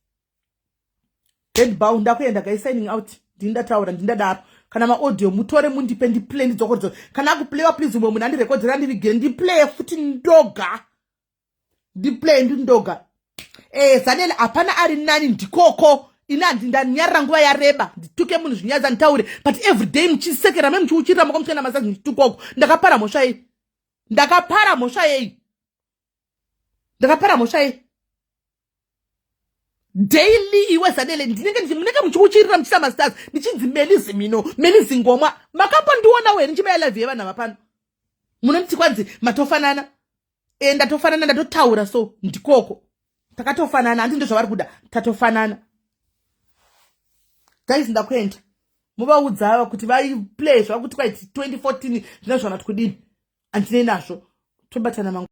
head bow, ndakuenda guys, signing out. Ndindataura, ndindadaro. Kana maaudio mutore mundipe, ndiplay, ndidzokoredzo. Kana akuplayiwa, please, umwe munhu andirekodhera, andivigire, ndiplay futi ndoga, ndiplay ndindoga. Zanele, hapana ari nani ndikoko. Ini handindanyarira nguva yareba, ndituke munhu zvinyadza, nditaure, but everyday muchisekera me, muchiuchirira mako, muchienda masazi muchitukoko. Ndakapara mhosva yei? Ndakapara mhosva yei? Ndakapara mhosva yei? Daily iwe Zanele, ndinenge munenge muchiuchirira muchiita mastars, ndichinzi Meli Zimino, Meli Zingomwa. Makambondionawo here ndichibaya live yevanhu ava pano? Munonditi kwanzi matofanana. E, ndatofanana, ndatotaura so ndikoko takatofanana. Handi ndozvavari kuda, tatofanana. Guys, ndakuenda. Muvaudza ava kuti vaiplay zvakuti kwaiti 2014 zvina zvana kuti kudini, handinei nazvo. Tobatana mangu.